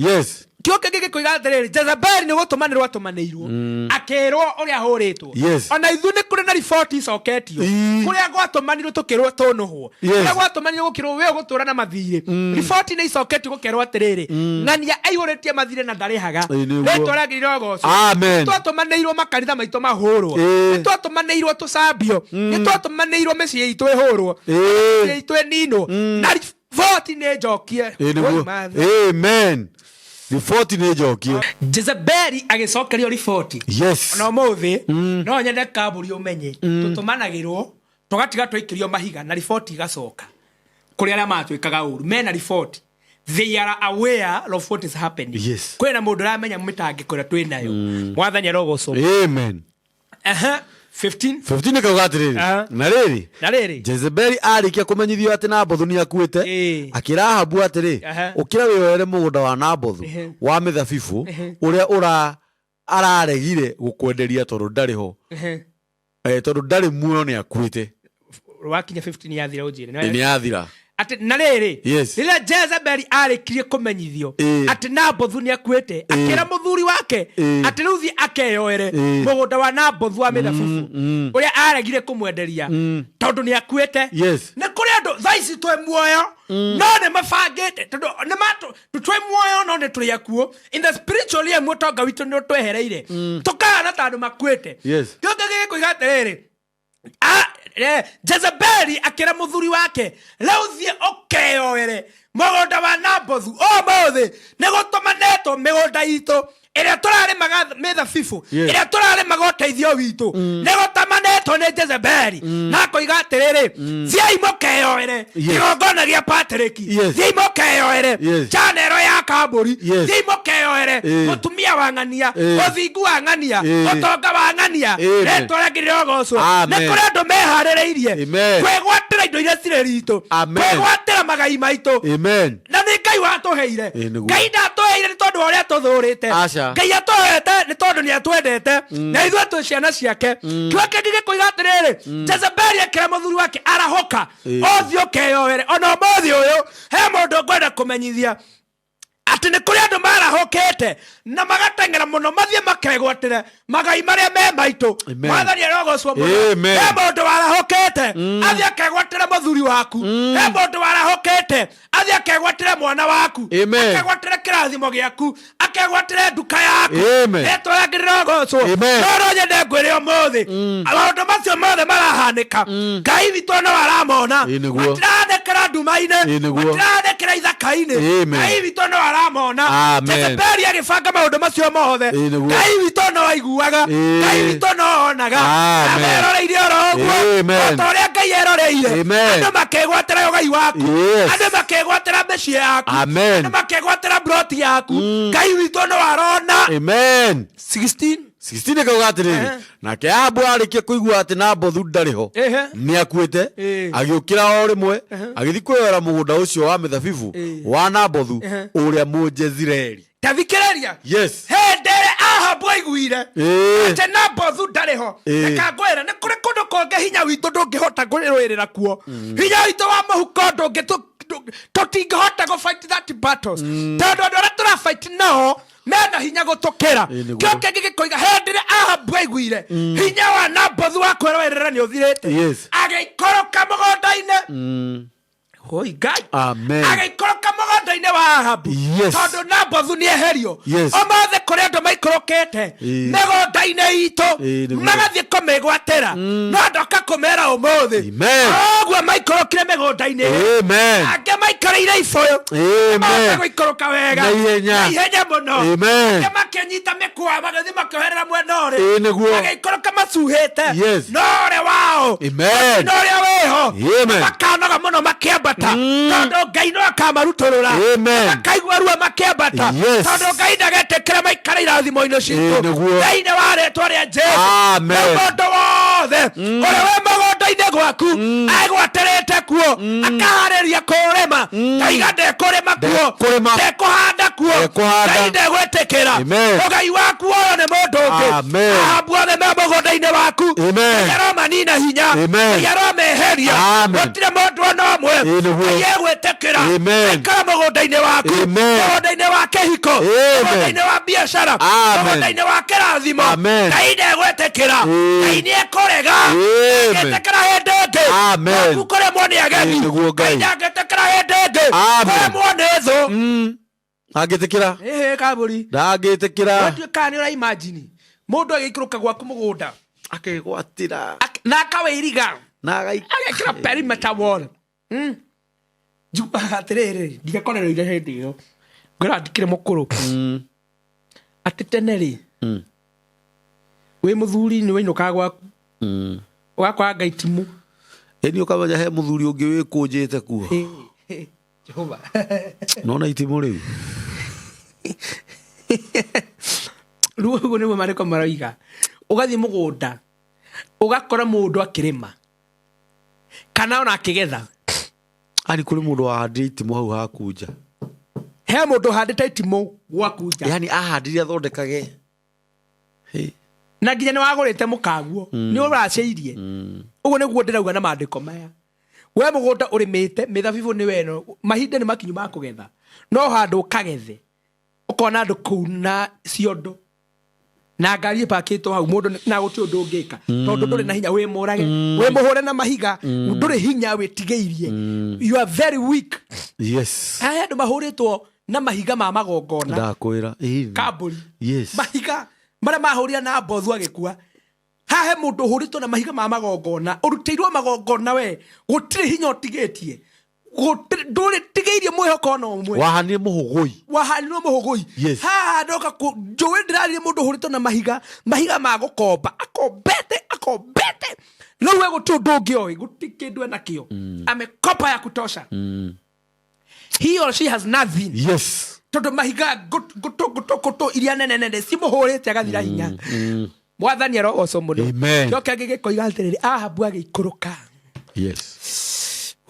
Kĩo kĩngĩ gĩkoiga atĩrĩrĩ, Jezebeli nĩ gũtũmanĩrwo atũmanĩirwo, akĩrwo ũrĩa ahũrĩtwo. Ona ithuĩ nĩ kũrĩ na riboti icoketio. Kũrĩa gwatũmanirwo tũkĩrwo tũnũhwo, kũrĩa gwatũmanirwo gũkĩrwo we ũgũtũra na mathirĩ, riboti nĩ icoketio gũkerwo atĩrĩrĩ, ng'ania aihũrĩtie mathirĩ na ndarĩhaga. Ĩĩ, nĩguo. Rĩtwa rĩake rĩrogocwo. Amen. Twatũmanĩirwo makanitha maitũ mahũrwo, nĩ twatũmanĩirwo tũcambio, nĩ twatũmanĩirwo mĩciĩ itũ ĩhũrwo, mĩciĩ itũ ĩninwo, na riboti nĩ njokie. Ĩĩ, nĩguo. Oi, Matha. Amen. Riboti nĩ njokie. Jezebeli agĩcokerio riboti. Na ũmũthĩ no nyende kambũri ũmenye tũtũmanagĩrwo tũgatiga twaikĩrio mahiga na riboti igacoka kũrĩ arĩa matwĩkaga ũru mena riboti. They are aware of what is happening. Kwĩna mũndũ ũramenya mĩtangĩko ĩrĩa twĩ nayo. Mwathani arogocwo. Amen. Aha, 15. 15 kauga atĩrĩrĩ, na rĩrĩ, Na rĩrĩ, Jezebeli arĩkia kũmenyithio atĩ Nabothu nĩ akuĩte, akĩra Ahabu atĩrĩ, ũkĩra wĩyoere mũgũnda wa Nabothu wa mĩthabibũ ũrĩa ũra araregire gũkwenderia tondũ ndarĩ ho, tondũ ndarĩ muoyo, nĩ akuĩte. Wakinya 15 yathira ũnjĩre. Nĩ yathira. Atĩ na rĩrĩ, rĩrĩa Jezebeli arĩkirie kũmenyithio atĩ Nabothu nĩ akuĩte, akĩra mũthuri wake atĩ rĩu thiĩ akeyoere mũgũnda wa Nabothu wa mĩthabibũ ũrĩa aregire kũmwenderia tondũ nĩ akuĩte. Nĩ kũrĩ andũ thaa ici twĩ muoyo no nĩ mabangĩte, tondũ nĩ twĩ muoyo no nĩ tũrĩ akuũ in the spiritual realm. Ũtonga witũ nĩ ũtwehereire, tũkahana ta andũ makuĩte. Kĩo kĩngĩ gĩkoiga atĩrĩrĩ, Jezebeli akĩra mũthuri wake, rĩu thiĩ ũkeyoere mũgũnda wa Nabothu. Ũmũthĩ nĩ gũtũmanĩtwo mĩgũnda itũ ĩrĩa tũrarĩmaga mĩthabibũ, ĩrĩa tũrarĩmaga ũteithio witũ, nĩ gũtamanĩtwo nĩ Jezebeli na akoiga atĩrĩrĩ, thiĩi mũkeyoere kĩgongona gĩa Patrick, thiĩi mũkeyoere channel ya kambũri, thiĩi mũkeyoere mũtumia wa ng'ania, ũthingu wa ng'ania, ũtonga wa ng'ania. Amen. Rĩtwa rĩake rĩrogocwo. Nĩ Amen. kũrĩ andũ meharĩrĩirie Amen. kwĩgwatĩra indo iria cirĩ ritũ, Amen. kwĩgwatĩra magai maitũ. Amen. Na nĩ Ngai watũheire. Ĩĩ, nĩguo. Ngai ndatũheire nĩ tondũ wa ũrĩa tũthũrĩte. Aca. Ngai atũhete nĩ tondũ nĩ atwendete na ithuĩ twĩ ciana ciake. Kĩo kĩngĩ gĩkoiga atĩrĩrĩ, Jezebeli akĩra mũthuri wake, arahũka, ũthiĩ ũkeyoere. Ona ũmũthĩ ũyũ he mũndũ ngwenda kũmenyithia atĩ nĩ kũrĩ andũ marahũkĩte na magateng'era mũno mathiĩ makegwatĩre magai marĩa me maitũ. Amen. Mwathani arogocwo mũno. Amen. He mũndũ warahũkĩte athiĩ akegwatĩre mũthuri waku, he mũndũ warahũkĩte athiĩ akegwatĩre mwana waku, Amen. akegwatĩre kĩrathimo gĩaku, akegwatĩre nduka yaku. Amen. Rĩtwa rĩake rĩrogocwo. Amen. No no nyende ngwĩre ũmũthĩ, maũndũ macio mothe marahanĩka, Ngai witũ no aramona. Ĩĩ, nĩguo. Matirahanĩkĩra nduma-inĩ, Ĩĩ, nĩguo. matirahanĩkĩra ithaka-inĩ. Amen. Ngai witũ no aramona. Amen. Jezebeli agĩbanga maũndũ macio mothe, Ĩĩ, nĩguo. Ngai witũ no aiguaga. Ngai witũ no onaga. Amen. Ameroreire oro ũguo, Amen. o ta ũrĩa Ngai eroreire. Amen. Andũ makĩgwatĩra ũgai waku, andũ makĩgwatĩra mĩciĩ yaku, Amen. andũ makĩgwatĩra mburoti yaku, Ngai witũ no arona. Amen. 16. 16 kauga atĩrĩrĩ, nake Ahabu arĩkia kũigua atĩ Nabothu ndarĩ ho, nĩ akuĩte, agĩũkĩra o rĩmwe agĩthiĩ kwĩyoera mũgũnda ũcio wa mĩthabibũ wa Nabothu ũrĩa Mũjezireeli. Tathikĩrĩria. Hĩndĩ ĩrĩa Ahabu aiguire atĩ Nabothu ndarĩ ho, reka ngwĩre, nĩ kũrĩ kũndũ kũngĩ hinya witũ ndũngĩhota kwĩrũĩrĩra kuo. Hinya witũ wa mũhuko ndũngĩtũ Tũtingĩhota gũ fight that battles tondũ andũ arĩa tũra fight nao mena hinya gũtũkĩra. Ĩĩ, nĩguo. Kĩo kĩngĩ gĩkoiga hĩndĩ ĩrĩa Ahabu aiguire hinya wa Nabothu wa kwĩrũĩrĩra nĩ ũthirĩte, agĩikũrũka mũgũnda-inĩ. Hoi Ngai. Amen. Agĩikũrũka mũgũnda-inĩ wa Ahabu tondũ Nabothu nĩ eherio. Ũmũthĩ kũrĩ andũ maikũrũkĩte mĩgũnda-inĩ itũ, Ĩĩ, nĩguo. magathiĩ kũmĩgwatĩra, no ndoka kũmera ũmũthĩ, Amen. ũguo maikũrũkire mĩgũnda-inĩ ĩyo, Amen. angĩ maikarĩire ibũyũ Amen. mahote gũikũrũka wega Na ihenya. na ihenya mũno. Amen. Angĩ makĩnyita mĩkwa magĩthiĩ makĩoherera mwena ũrĩ, Ĩĩ, nĩguo. magĩikũrũka macuhĩte, no ũrĩa wao Amen. no ũrĩa wĩho Amen. makanoga mũno makĩambata, tondũ Ngai no akamarutũrũra. Amen. Makaigua ruo makĩambata, tondũ Ngai ndagetĩkĩra maikare irathimo-inĩ citũ Ĩĩ, nĩguo. thĩinĩ wa rĩtwa rĩa Jesu. Amen. Rĩu mũndũ wothe ũrĩa wĩ mũgũnda-inĩ gwaku egwatĩrĩte kuo akaharĩria kũrĩma, ndaiga ndekũrĩma kuo, Ndekũrĩma. ndekũhanda kuo, Ndekũhanda. Ngai ndegwĩtĩkĩra. Amen. Ũgai waku ũyũ nĩ mũndũ ũngĩ. Amen. Ahabu othe me mũgũnda-inĩ waku, Amen. Ngai aromanina hinya. Amen. Ngai aromeheria. Amen. Gũtirĩ mũndũ ona ũmwe Ĩĩ, nĩguo. Ngai egwĩtĩkĩra Amen. aikara mũgũnda-inĩ waku, Amen. mũgũnda-inĩ wa kĩhiko, Amen. mũgũnda-inĩ wa biacara, Amen. mũgũnda-inĩ wa kĩrathimo. Amen. Ngai ndegwĩtĩkĩra. Ngai nĩ ekũrega. Amen. Ndangĩtĩkĩra hĩndĩ ĩngĩ Amen. gwaku kũrĩmwo nĩ ageni. Ĩĩ, nĩguo Ngai Ngai. ndangĩtĩkĩra hĩndĩ ĩngĩ Amen. kũrĩmwo nĩ thũ. Angĩtĩkĩra. Ĩhĩ kabũri. Ndangĩtĩkĩra. Watuĩkaga nĩ ũraimagine mũndũ agĩikũrũka gwaku mũgũnda Akegwatĩra. Na akawĩiriga, Na agekĩra perimeter wall. Njugaga atĩrĩrĩ, ndigakorereire hĩndĩ ĩyo ngwĩra ndikĩrĩ mũkũrũ, atĩ tene rĩ, wĩ mũthuri nĩ wainũkaga gwaku ũgakora Ngai timũ. Ĩni ũkamenya he mũthuri ũngĩ wĩkũnjĩte kuo. Jehova. Nona itimũ rĩu. Rĩu ũguo nĩguo marĩko maroiga, ũgathiĩ mũgũnda ũgakora mũndũ akĩrĩma kana ona akĩgetha. Ani kũrĩ mũndũ wahandire itimũ hau haku nja. He mũndũ ũhandĩte itimũ gwaku nja. Yani ahandire athondekage. Hey. Na nginya nĩ wagũrĩte mũkaguo, nĩ ũracĩirie. Ũguo nĩguo ndĩrauga na maandĩko maya, we mũgũnda ũrĩmĩte mĩthabibũ nĩ weno, mahinda nĩ makinyu ma kũgetha, no handũ ũkagethe ũkona andũ kũu na ciondo na ngari ĩpakĩtwo hau, mũndũ na gũtirĩ ũndũ ũngĩka tondũ ndũrĩ na hinya wĩ mũrage, wĩ mũhũre na mahiga, ndũrĩ hinya wĩtigĩirie. You are very weak. Haya, andũ mahũrĩtwo na mahiga ma magongona. Ndakwĩra. Ĩĩ. Kambũri. Mahiga marĩa mahũrire na mbothu agĩkua. Hahe mũndũ ũhũrĩtwo na mahiga ma magongona, ũrutĩirwo magongona, we gũtirĩ hinya ũtigĩtie. Ndũrĩ tigĩirie mwĩhoko ona ũmwe. Wahanire mũhũgũi. Wahanirwo mũhũgũi. Haha ndoka njũĩ ndĩrarire mũndũ ũhũrĩtwo na mahiga, mahiga ma gũkomba, akombete, akombete, rĩu we gũtirĩ ũndũ ũngĩ oĩ, gũtirĩ kĩndũ enakĩo. Amekopa ya kutosha. He or she has nothing tondũ mahiga ngũtũ ngũtũ ngũtũ iria nene nene cimũhũrĩte agathira hinya. Mwathani arogocwo mũno. Amen. Kĩo kĩangĩ gĩkoiga atĩrĩrĩ, Ahabu agĩikũrũka.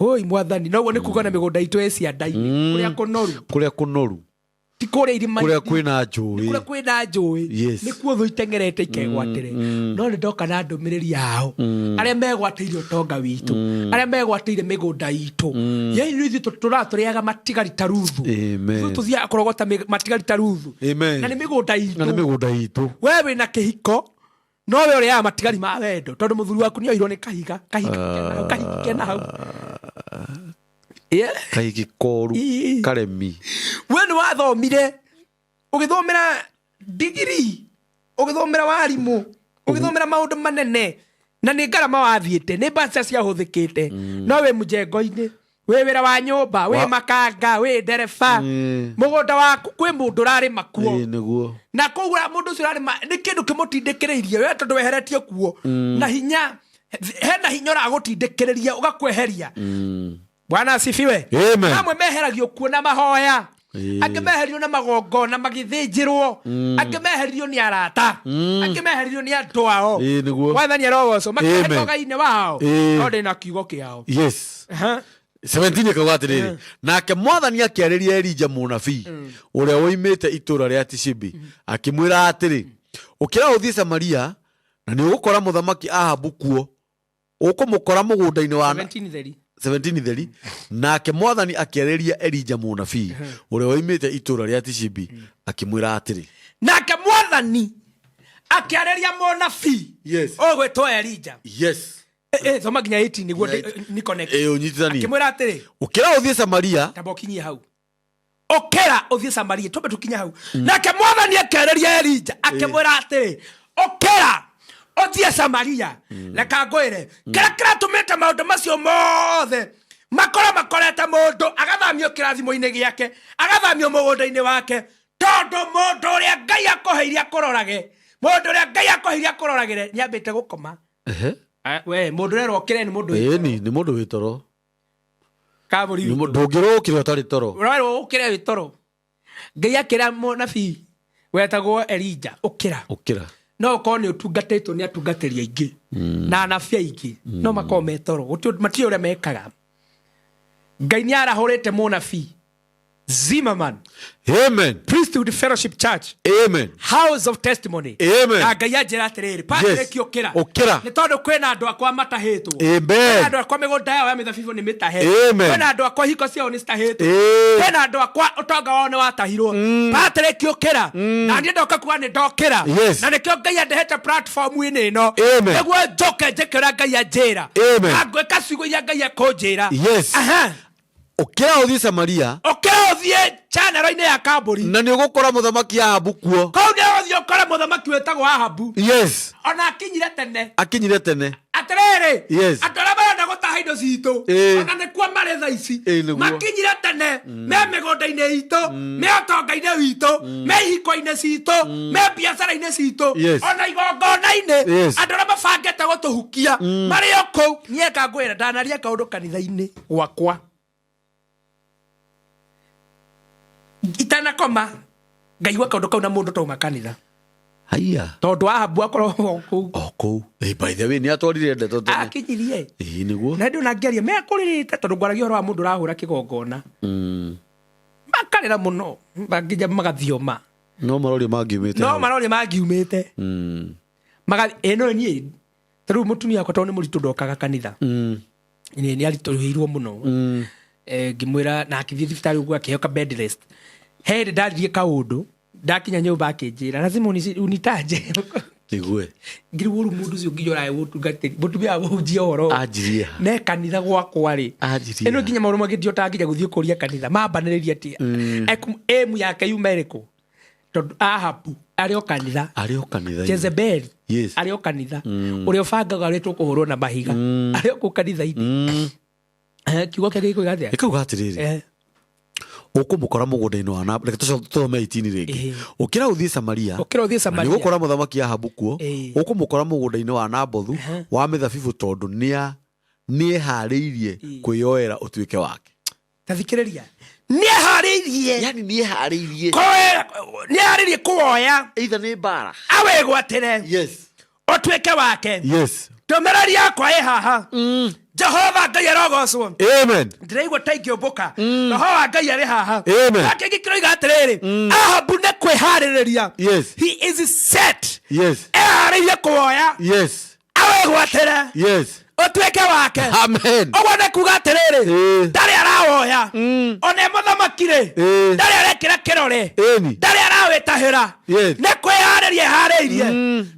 Oi mwathani, noguo nĩ kuga na mĩgũnda itũ ĩ cianda-inĩ kũrĩa kũnoru. Kũrĩa kũnoru. Ti kũrĩa irima. Kũrĩa kwĩna njũĩ. Kũrĩa kwĩna njũĩ. Nĩkuo thũ iteng'erete ikegwatĩre. No nĩ ndoka na ndũmĩrĩri yao arĩa megwatĩire ũtonga witũ, arĩa megwatĩire mĩgũnda itũ. Yaani ithuĩ tũratũrĩaga matigari ta Ruthu. Amen. Ithuĩ tũthiaga kũrogota matigari ta Ruthu. Amen. Na nĩ mĩgũnda Na nĩ itũ. Mĩgũnda itũ. We wĩna kĩhiko, no we ũrĩaga matigari ma wendo tondũ mũthuri waku nĩ oirwo nĩ kahiga, kahiga kena hau, kahiga kena hau. Yeah. Kahiki koru. Ii. Karemi. We nĩ wathomire, ũgĩthomera ndigiri, ũgĩthomera warimũ, ũgĩthomera maũndũ manene, na nĩ ngarama wathiĩte, nĩ mbeca ciahũthĩkĩte, no wĩ mũjengo-inĩ, wĩ wĩra wa nyũmba, wĩ makanga, wĩ ndereba. Mũgũnda waku kwĩ mũndũ ũrarĩma kuo. Ĩĩ, nĩguo. Na koguo mũndũ ũcio ũrarĩma nĩ kĩndũ kĩmũtindĩkĩrĩirie we tondũ weheretio kuo na hinya, hena hinya ũragũtindĩkĩrĩria ũgakweheria. Bwana asifiwe. Amen. Amwe meheragio kuo na mahoya, angĩ meherio na magongona magĩthĩnjĩrwo, angĩ meherio nĩ arata, angĩ meherio nĩ andũ ao. Ĩĩ, nĩguo. Mwathani arogocwo. Amen. Makĩhetoga ũgai-inĩ wao. No ndĩ na kiugo kĩao. 17 ĩkauga atĩrĩrĩ, nake mwathani akĩarĩria Elija mũnabii ũrĩa woimĩte itũũra rĩa Tishibi akĩmwĩra atĩrĩ, ũkĩra ũthiĩ Samaria na nĩ ũgũkora mũthamaki Ahabu kuo, ũkũmũkora mũgũnda-inĩ wa 17 theri. 17 theri nake mwathani akĩarĩria Elija mũnabii ũrĩa woimĩte itũũra rĩa Tishibi akĩmwĩra atĩrĩ. Nake mwathani akĩarĩria mũnabii Yes. ũgwĩtwo Elija. Yes. Thoma nginya 18 nĩguo ni connect. Ĩ, ũnyitithanie. Akĩmwĩra atĩrĩ, Ũkĩra ũthiĩ Samaria. Tamba ũkinyie hau. Ũkĩra ũthiĩ Samaria, twambe tũkinye hau. Nake mwathani akĩarĩria Elija akĩmwĩra atĩrĩ, ũkĩra ũthiĩ Samaria. Reka ngwĩre kĩrĩa kĩratũmĩte maũndũ macio mothe makorwo makorete mũndũ agathamio kĩrathimo-inĩ gĩake, agathamio mũgũnda-inĩ wake, tondũ mũndũ ũrĩa Ngai akũheire akũrorage, mũndũ ũrĩa Ngai akũheire akũroragĩre nĩambĩte gũkoma. Ehe. We mũndũ ũrerwo ũkĩre nĩ mũndũ wĩ Ĩni, nĩ mũndũ wĩ toro. Kaburi. Nĩ ndũngĩrwo ũkĩre ũtarĩ toro. Ũrerwo ũkĩre wĩ toro. Ngai akĩra mũnabii wetagwo Elija, ũkĩra. Ũkĩra. No ũkorwo nĩ ũtungatĩtwo nĩ atungatĩri aingĩ na anabii aingĩ, no makorwo me toro. Matirĩ ũrĩa mekaga. Ngai nĩ arahũrĩte mũnabii Zimmerman. Amen. Priesthood Fellowship Church. Amen. House of Testimony. Amen. Na Ngai anjĩra atĩrĩrĩ, Patrick, ũkĩra. Ũkĩra. Nĩ tondũ kwĩna andũ akwa matahĩtwo. Amen. Kwĩna andũ akwa mĩgũnda yao ya mĩthabibũ nĩ mĩtahe. Amen. Kwĩna andũ akwa hiko ciao nĩ citahĩtwo. Amen. Kwĩna andũ akwa ũtonga wao nĩ watahirwo. Patrick, ũkĩra. Na niĩ ndoka kuga nĩ ndokĩra. Yes. Na nĩkĩo Ngai andehete platform-inĩ ĩno. Amen. Nĩguo njoke njĩke ũrĩa Ngai anjĩra. Amen. Na ngwĩka ciugo iria Ngai ekũnjĩra. Yes. Aha. Ũkĩra ũthiĩ Samaria. Ũkĩra ũthiĩ channel-inĩ ya Kambũri. Na nĩ ũgũkora mũthamaki Ahabu kuo. Kũu nĩ ũgũthiĩ ũkore mũthamaki wĩtagwo Ahabu. Yes. Ona akinyire tene. Akinyire tene. Atĩrĩrĩ, Yes. andũ arĩa marenda gũtaha indo citũ, ona nĩkuo marĩ thaa ici, Ĩ, nĩguo. makinyire tene, me mĩgũnda-inĩ itũ, me ũtonga-inĩ witũ, me ihiko-inĩ citũ, me biacara-inĩ citũ, Yes. ona igongona-inĩ, Yes. andũ arĩa mabangĩte gũtũhukia, marĩ o kũu. Niĩ ngangwĩra, ndanaria kaũndũ kanitha-inĩ gwakwa. Itanakoma, ngaigua kaũndũ kau na mũndũ tauma kanitha. Haiya. Tondũ Ahabu akorwo o kũu. O kũu. By the way, nĩ atwarire ndeto tene. Akinyirie. Ĩ, nĩguo. Na ndĩ ona ngĩaria mekũrĩrĩte tondũ ngwaragia ũhoro wa mũndũ ũrahũra kĩgongona. Makarĩra mũno, nginya magathioma. No maroria mangiumĩte No hau. maroria mangiumĩte. Ĩ, no niĩ, ta rĩu mũtumia wakwa tondũ nĩ mũritũ ndokaga kanitha. Nĩ aritũhĩirwo mũno. Ngĩmwĩra na akĩthiĩ thibitarĩ ũguo akĩheo ka bed rest. He hĩndĩ ndaririe kaũndũ, ndakinya nyũmba akĩnjĩra, lazima unitaje. Nĩgue. Ngĩrigwo rĩu mũndũ ũcio nginya ũrae gũtungatĩri, mũtumia wa mũhunjia ũhoro. Anjirie ha? Ne kanitha gwakwa rĩ. Anjirie Ĩno ha? nginya maũndũ mangĩ ndiotaga nginya gũthiĩ kũria kanitha. Mambanĩrĩria atĩa? Aim yake yuma ĩrĩkũ? Tondũ Ahabu arĩ o kanitha. Arĩ o kanitha-inĩ. Jezebel Yes. arĩ o kanitha. Ũrĩa ũbangaga ũrĩa tũkũhũrwo na mahiga. Arĩ o kũu kanitha-inĩ. Kiugo kĩa gĩkũiga atĩa? Gĩkauga atĩrĩrĩ. Ũkũmũkora mũgũnda-inĩ wa Nabothu. Reke tũthome 18 rĩngĩ. Ũkĩra ũthiĩ Samaria. Ũkĩra ũthiĩ Samaria. Na nĩũgũkora mũthamaki Ahabu kuo. Ũkũmũkora mũgũnda-inĩ wa Nabothu wa mĩthabibũ tondũ nĩeharĩirie kwĩyoera ũtuĩke wake. Ta thikĩrĩria. Nĩeharĩirie. Yani nĩeharĩirie. Nĩeharĩirie kũwoya. Either nĩ mbara. Awĩgwatĩre. Yes. Ũtuĩke wake. Yes. Ndũmĩrĩri yakwa ĩ haha. Jehova Ngai arogocwo. Amen. Ndĩraigua ta ingĩũmbũka. Roho wa Ngai arĩ haha. Amen. Nake gĩkĩroiga atĩrĩrĩ, Ahabu nĩ kwĩharĩrĩria. Yes. He is set. Yes. Eharĩirie kũwoya. Yes. Awĩgwatĩre. Yes. Ũtuĩke wake. Amen. Ũguo nĩ kuga atĩrĩrĩ, ndarĩ arawoya. Ona e mũthamaki rĩ, ndarĩ arekĩra kĩrore. Ĩni. Ndarĩ arawĩtahĩra. Yes. Nĩ kwĩharĩria eharĩirie.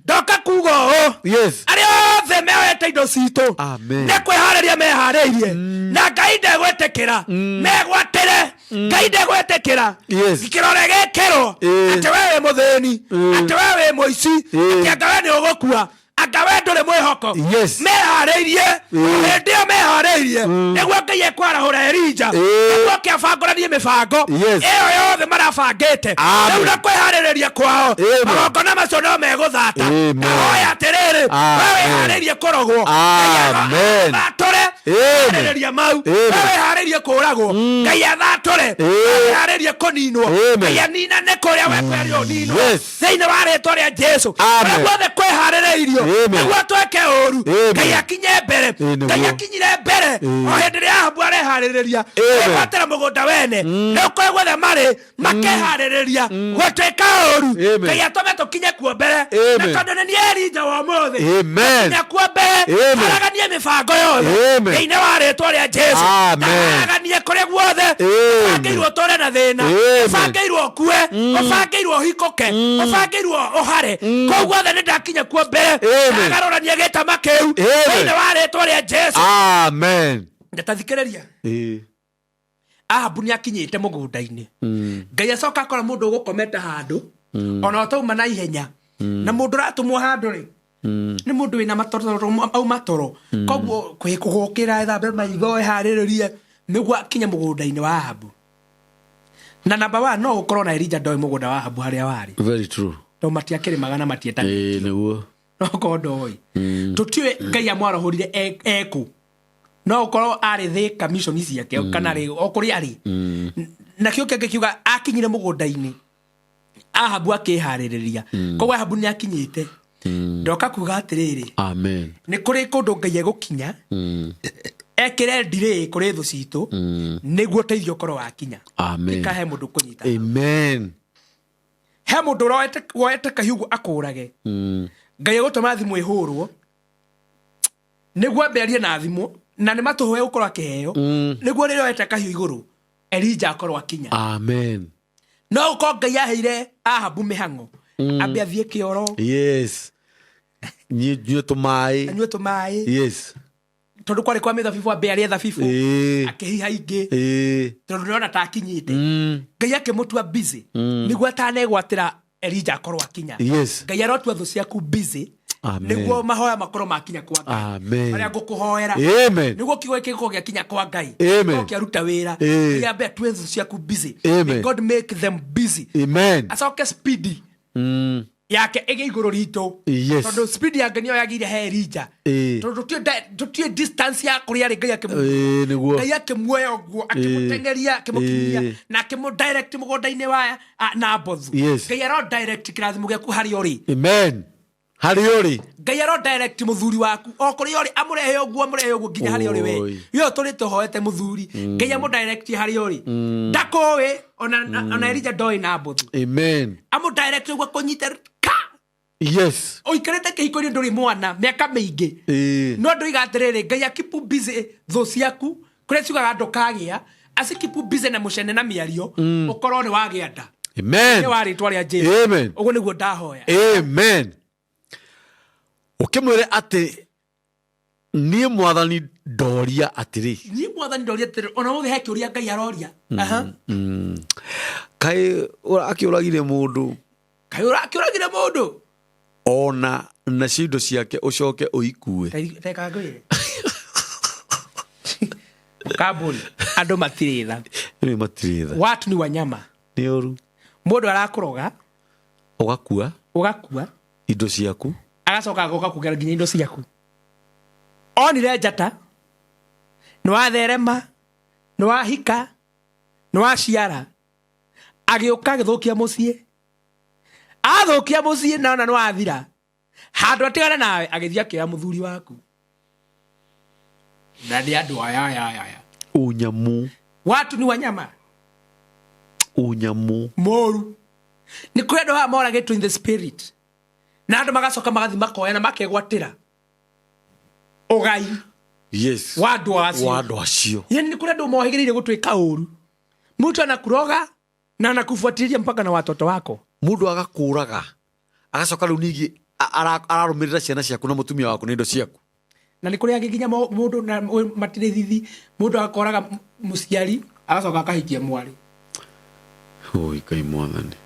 Ndoka kuga ũũ. Yes. Arĩa othe meoete indo citũ. Amen. Nĩ kwĩharĩria meharĩirie. Na Ngai ndegwĩtĩkĩra. Megwatĩre. Ngai ndegwĩtĩkĩra. Yes. Kĩrore gĩkĩrwo. Atĩ we wĩ mũthĩni. Atĩ we wĩ mũici. Atĩ anga we nĩ ũgũkua. Anga we ndũrĩ mwĩhoko. Yes. Meharĩirie. Hĩndĩ ĩyo meharĩirie. Nĩguo Ngai ekwarahũra Elija. Nĩguo oke abangũranie mĩbango. Yes. Ĩyo yothe marabangĩte. Amen. Rĩu na kwĩharĩrĩria kwao. Amen. Magongona macio no megũthata. Amen. Ndahoya atĩrĩrĩ, Amen. we wĩharĩirie kũrogwo. Amen. Athatũre. Amen. Harĩrĩria mau. Amen. We wĩharĩirie kũragwo. Ngai athatũre. Amen. We wĩharĩirie kũninwo. Amen. Ngai aninane kũrĩa we kwĩrĩ ũninwo. Yes. Thĩinĩ wa rĩtwa rĩa Jesu. Amen. Kũrĩa guothe kwĩharĩrĩirio. Amen. Nĩguo twĩke ũru. Amen. Ngai akinye mbere. Ĩ, nĩguo. Ngai akinyire mbere. Ĩ. O hĩndĩ ĩrĩa Ahabu areharĩrĩria. Amen. Kwĩgwatĩra mũgũnda wene. Rĩu kũrĩa guothe marĩ, Makeharĩrĩria gũtuĩka ũru. Amen. Ngai atũme tũkinye kuo mbere, na Amen. tondũ nĩ niĩ Elija wa ũmũthĩ, Amen. kinya kuo mbere, Amen. haraganie mĩbango yothe Amen. thĩinĩ wa rĩtwa rĩa Jesu. Amen. Haraganie kũrĩa guothe Amen. ũbangĩirwo ũtũre na thĩna, Amen. ũbangĩirwo ũkue, ũbangĩirwo ũhikũke, ũbangĩirwo ũhare, kũu guothe nĩ ndakinya kuo mbere. Amen. Ndagarũrania gĩtama kĩu Amen. thĩinĩ wa rĩtwa rĩa Jesu. Amen. Ndatathikĩrĩria. Ĩĩ. Ahabu nĩ akinyĩte mũgũnda-inĩ. Ngai acoka akora mũndũ ũgũkomete handũ ona ũtauma na ihenya, na mũndũ ũratũmwo handũ rĩ, nĩ mũndũ wĩna matoro, auma toro, koguo kũgũkĩra ethambe maitho eharĩrĩrie nĩguo akinye mũgũnda-inĩ wa Ahabu. Na namba wa no ũkorwo na Elija ndoĩ mũgũnda wa Ahabu harĩa warĩ, Very true. tondũ matiakĩrĩmaga na matietani. Ĩĩ, nĩguo. No ũkorwo ndoĩ, tũtiũĩ Ngai amwarahũrire ekũ. No ũkorwo arĩ Thĩka mission ciake kana arĩ o kũrĩa arĩ. Nakĩo kĩngĩ kiuga akinyire mũgũnda-inĩ Ahabu akĩharĩrĩria, koguo Ahabu nĩ akinyĩte. Ndoka kuga atĩrĩrĩ, Amen. nĩ kũrĩ kũndũ Ngai egũkinya ekĩre ndirĩ kũrĩ thũ citũ nĩguo ũteithio ũkorwo wakinya. Amen. Ika he mũndũ kũnyita. Amen. He mũndũ woete kahiũ ũguo akũrage. Ngai egũtũma thimũ ĩhũrwo nĩguo ambe arie na thimũ, na nĩ matũhũe gũkorwo akĩheo, nĩguo rĩrĩa oete kahiũ igũrũ Elija akorwo akinya. Amen. No ũkorwo Ngai aheire Ahabu mĩhang'o, ambe athiĩ kĩoro, Yes, nyue tũmaĩ. Anyue tũmaĩ, tondũ kwarĩ kwa mĩthabibũ, ambe arĩe thabibũ, akĩhiha ingĩ, tondũ nĩona ta akinyĩte. Ngai akĩmũtua busy nĩguo atanegwatĩra Elija akorwo akinya. Ngai arotua thũ ciaku busy Amen. nĩguo mahoya makorwo makinya kwa Ngai. Amen. Marĩa ngũkũhoera, Amen. nĩguo kiugo gĩkĩ gĩkorwo gĩakinya kwa Ngai, Amen. gĩkorwo kĩaruta wĩra. Ngai ambe atue thũ ciaku busy. Amen. May God make them busy. Amen. Acoke speed yake ĩgĩ igũrũ ritũ, tondũ speed ya Ngai nĩyo yagĩire he Elija, tondũ tũtiũĩ distance ya kũrĩa arĩ Ngai akĩmũ Ĩĩ, nĩguo. Ngai akĩmuoya ũguo, akĩmũteng'eria, akĩmũkinyia na akĩmũ direct mũgũnda-inĩ wa Nabothu. Ngai aro direct kĩrathimo gĩaku harĩa ũrĩ. Amen. Harĩa ũrĩ. Ngai aro direct mũthuri waku o kũrĩa ũrĩ, amũrehe ũguo, amũrehe ũguo nginya harĩa ũrĩ we. Oi. Yo tũrĩ tũhoete mũthuri, Ngai amũ direct harĩa ũrĩ. Ndakũĩ ona Elija ndoĩ Nabothu. Amen. Amũ direct ũguo kũnyita ka. Ũikarĩte kĩhiko-inĩ ndũrĩ mwana mĩaka mĩingĩ, no ndoiga atĩrĩrĩ, Ngai akipu busy thũ ciaku kũrĩa ciugaga ndũkagĩa, acikeep busy na mũcene na mĩario, ũkorwo nĩ wagĩa nda. Amen. Nĩ wa rĩtwa rĩa Jesu. Amen. Ũguo nĩguo ndahoya. Amen. Ũkĩmwĩre atĩ niĩ Mwathani ndoria atĩrĩ. Niĩ Mwathani ndoria atĩrĩ, ona ũmũthĩ he kĩũria Ngai aroria. Aha. Kaĩ akĩũragire mũndũ, Kaĩ ũrakĩũragire mũndũ, ona nacio indo ciake ũcoke ũikue? Reka ngwĩre, kambũri andũ matirĩ tha. Rĩu matirĩ tha. Watu ni wanyama. Nĩ ũru. Mũndũ arakũroga, ũgakua, ũgakua, indo ciaku. Agacoka agoka kũgera nginya indo ciaku. Onire njata nĩ watherema, nĩ wahika, nĩ waciara, agĩũka agĩthũkia mũciĩ. Athũkia mũciĩ, naona nĩ wathira handũ atigane nawe, agĩthiĩ akĩoya mũthuri waku. Na nĩ andũ aya aya aya aya. Ũnyamu. Watu ni wanyama. Ũnyamu. Moru. Nĩ kũrĩ andũ haha moragĩtwo in the spirit, na andũ magacoka magathi makoya na makegwatĩra ũgai wa andũ acio. Wa andũ acio. Yani nĩ kũrĩ andũ mohĩgĩrĩire gũtuĩka ũru. Mtu anakuroga na anakufuatilia mpaka na watoto wako. Mũndũ agakũraga, agacoka rĩu ningĩ ararũmĩrĩra ciana ciaku na mũtumia waku na indo ciaku. Na nĩ kũrĩ angĩ nginya mũndũ na matirĩ thithi, mũndũ akoraga mũciari, agacoka akahikia mwarĩ. Oi Ngai Mwathani,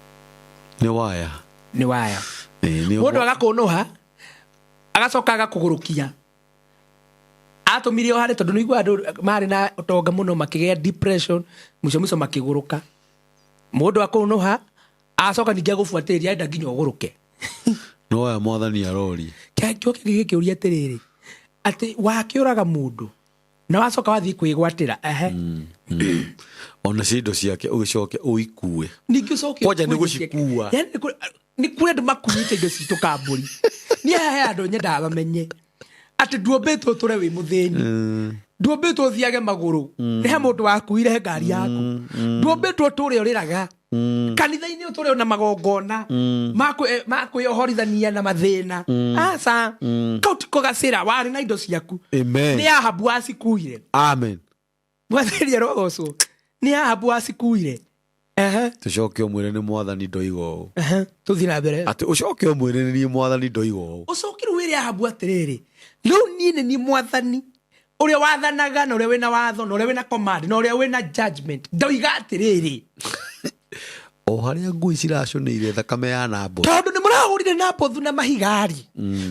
nĩ waya. Nĩ waya. Ĩĩ, nĩ Mũndũ agakũnũha, agacoka agakũgũrũkia, atũmire o harĩ, tondũ nĩigua andũ marĩ na ũtonga mũno makĩgĩa depression, mũico mũico makĩgũrũka. Mũndũ akũnũha, acoka ningĩ agũbuatĩrĩria, enda nginya ũgũrũke. Nĩ waya Mwathani aroria. Kĩo kĩngĩ gĩkĩũria atĩrĩrĩ, atĩ wakĩũraga mũndũ na wacoka wathiĩ kwĩgwatĩra ehe. Ona cio indo ciake ũgĩcoke ũikue. Ningĩ ũcoke Kwanja nĩ ũkue indo ciake. gũcikua. Yaani nĩ kũrĩ andũ makuĩte indo citũ kambũri. Niĩ haha he andũ nyendaga mamenye atĩ nduombĩtwo ũtũre wĩ mũthĩni, nduombĩtwo ũthiage magũrũ. Nĩ he mũndũ wakuire ngari yaku. Nduombĩtwo ũtũre ũrĩraga. Kanitha-inĩ ũtũrĩ na magongona ma kwĩyohorithania na mathĩna. Aca, kau tiko gacĩra warĩ na indo ciaku. Amen. Nĩ Ahabu wacikuire. Amen. Mwathani arogocwo, nĩ Ahabu wacikuire. Ehe. Tũcoke ũmwĩre nĩ Mwathani ndoiga ũũ. Ehe, tũthiĩ na mbere. Atĩ ũcoke ũmwĩre nĩ niĩ Mwathani ndoiga ũũ. Ũcoke rĩu wĩre Ahabu atĩrĩrĩ, rĩu niĩ nĩ niĩ Mwathani ũrĩa wathanaga na ũrĩa wĩna watho na ũrĩa wĩna command na ũrĩa wĩna judgment, ndoiga atĩrĩrĩ, o harĩa ngui ciracũnĩire thakame ya Nabothu, tondũ nĩ mũrahũrire Nabothu na mahiga-rĩ,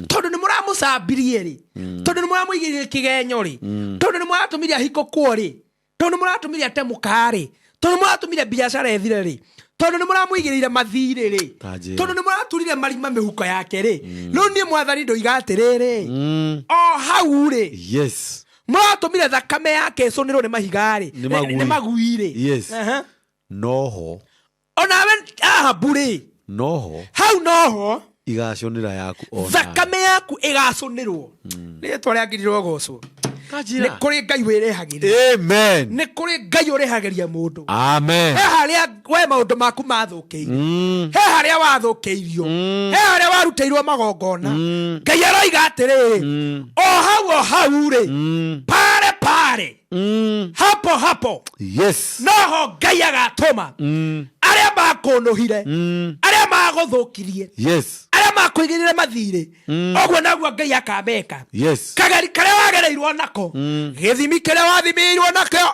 tondũ nĩ mũramũcambirie-rĩ, tondũ nĩ mũramũigĩrĩire kĩgenyo-rĩ, tondũ nĩ mũratũmire ahikũkwo-rĩ, tondũ nĩ mũratũmire atemũka-rĩ, tondũ nĩ mũratũmire biacara ĩthire-rĩ, tondũ nĩ mũramũigĩrĩire mathirĩ-rĩ, Ta njĩra. tondũ nĩ mũraturire marima mĩhuko yake-rĩ, rĩu niĩ Mwathani ndoiga atĩrĩrĩ, o hau-rĩ, mũratũmire thakame yake ĩcũnĩrwo nĩ mahiga-rĩ, Nĩ magui. nĩ magui-rĩ. Aha. Noho. Onawe Ahabu-rĩ, Noho. Hau noho igacũnĩra yaku ona. Thakame yaku ĩgacũnĩrwo. Rĩtwa rĩa ngirirwo gocwo. Nĩ kũrĩ Ngai wĩrĩhagĩria. Amen. Nĩ kũrĩ Ngai ũrĩhagĩria mũndũ. Amen. He harĩa we maũndũ maku mathũkĩire, he harĩa wathũkĩirio, he harĩa warutĩirwo magongona. Ngai aroiga atĩrĩrĩ, o hau o hau rĩ, pale pale, hapo hapo, noho Ngai agatũma arĩa makũnũhire, arĩa magũthũkirie, arĩa makũigĩrĩre mathirĩ, ũguo naguo Ngai akameka. Kageri karĩa wagereirwo nako, gĩthimi kĩrĩa wathimĩirwo nakĩo,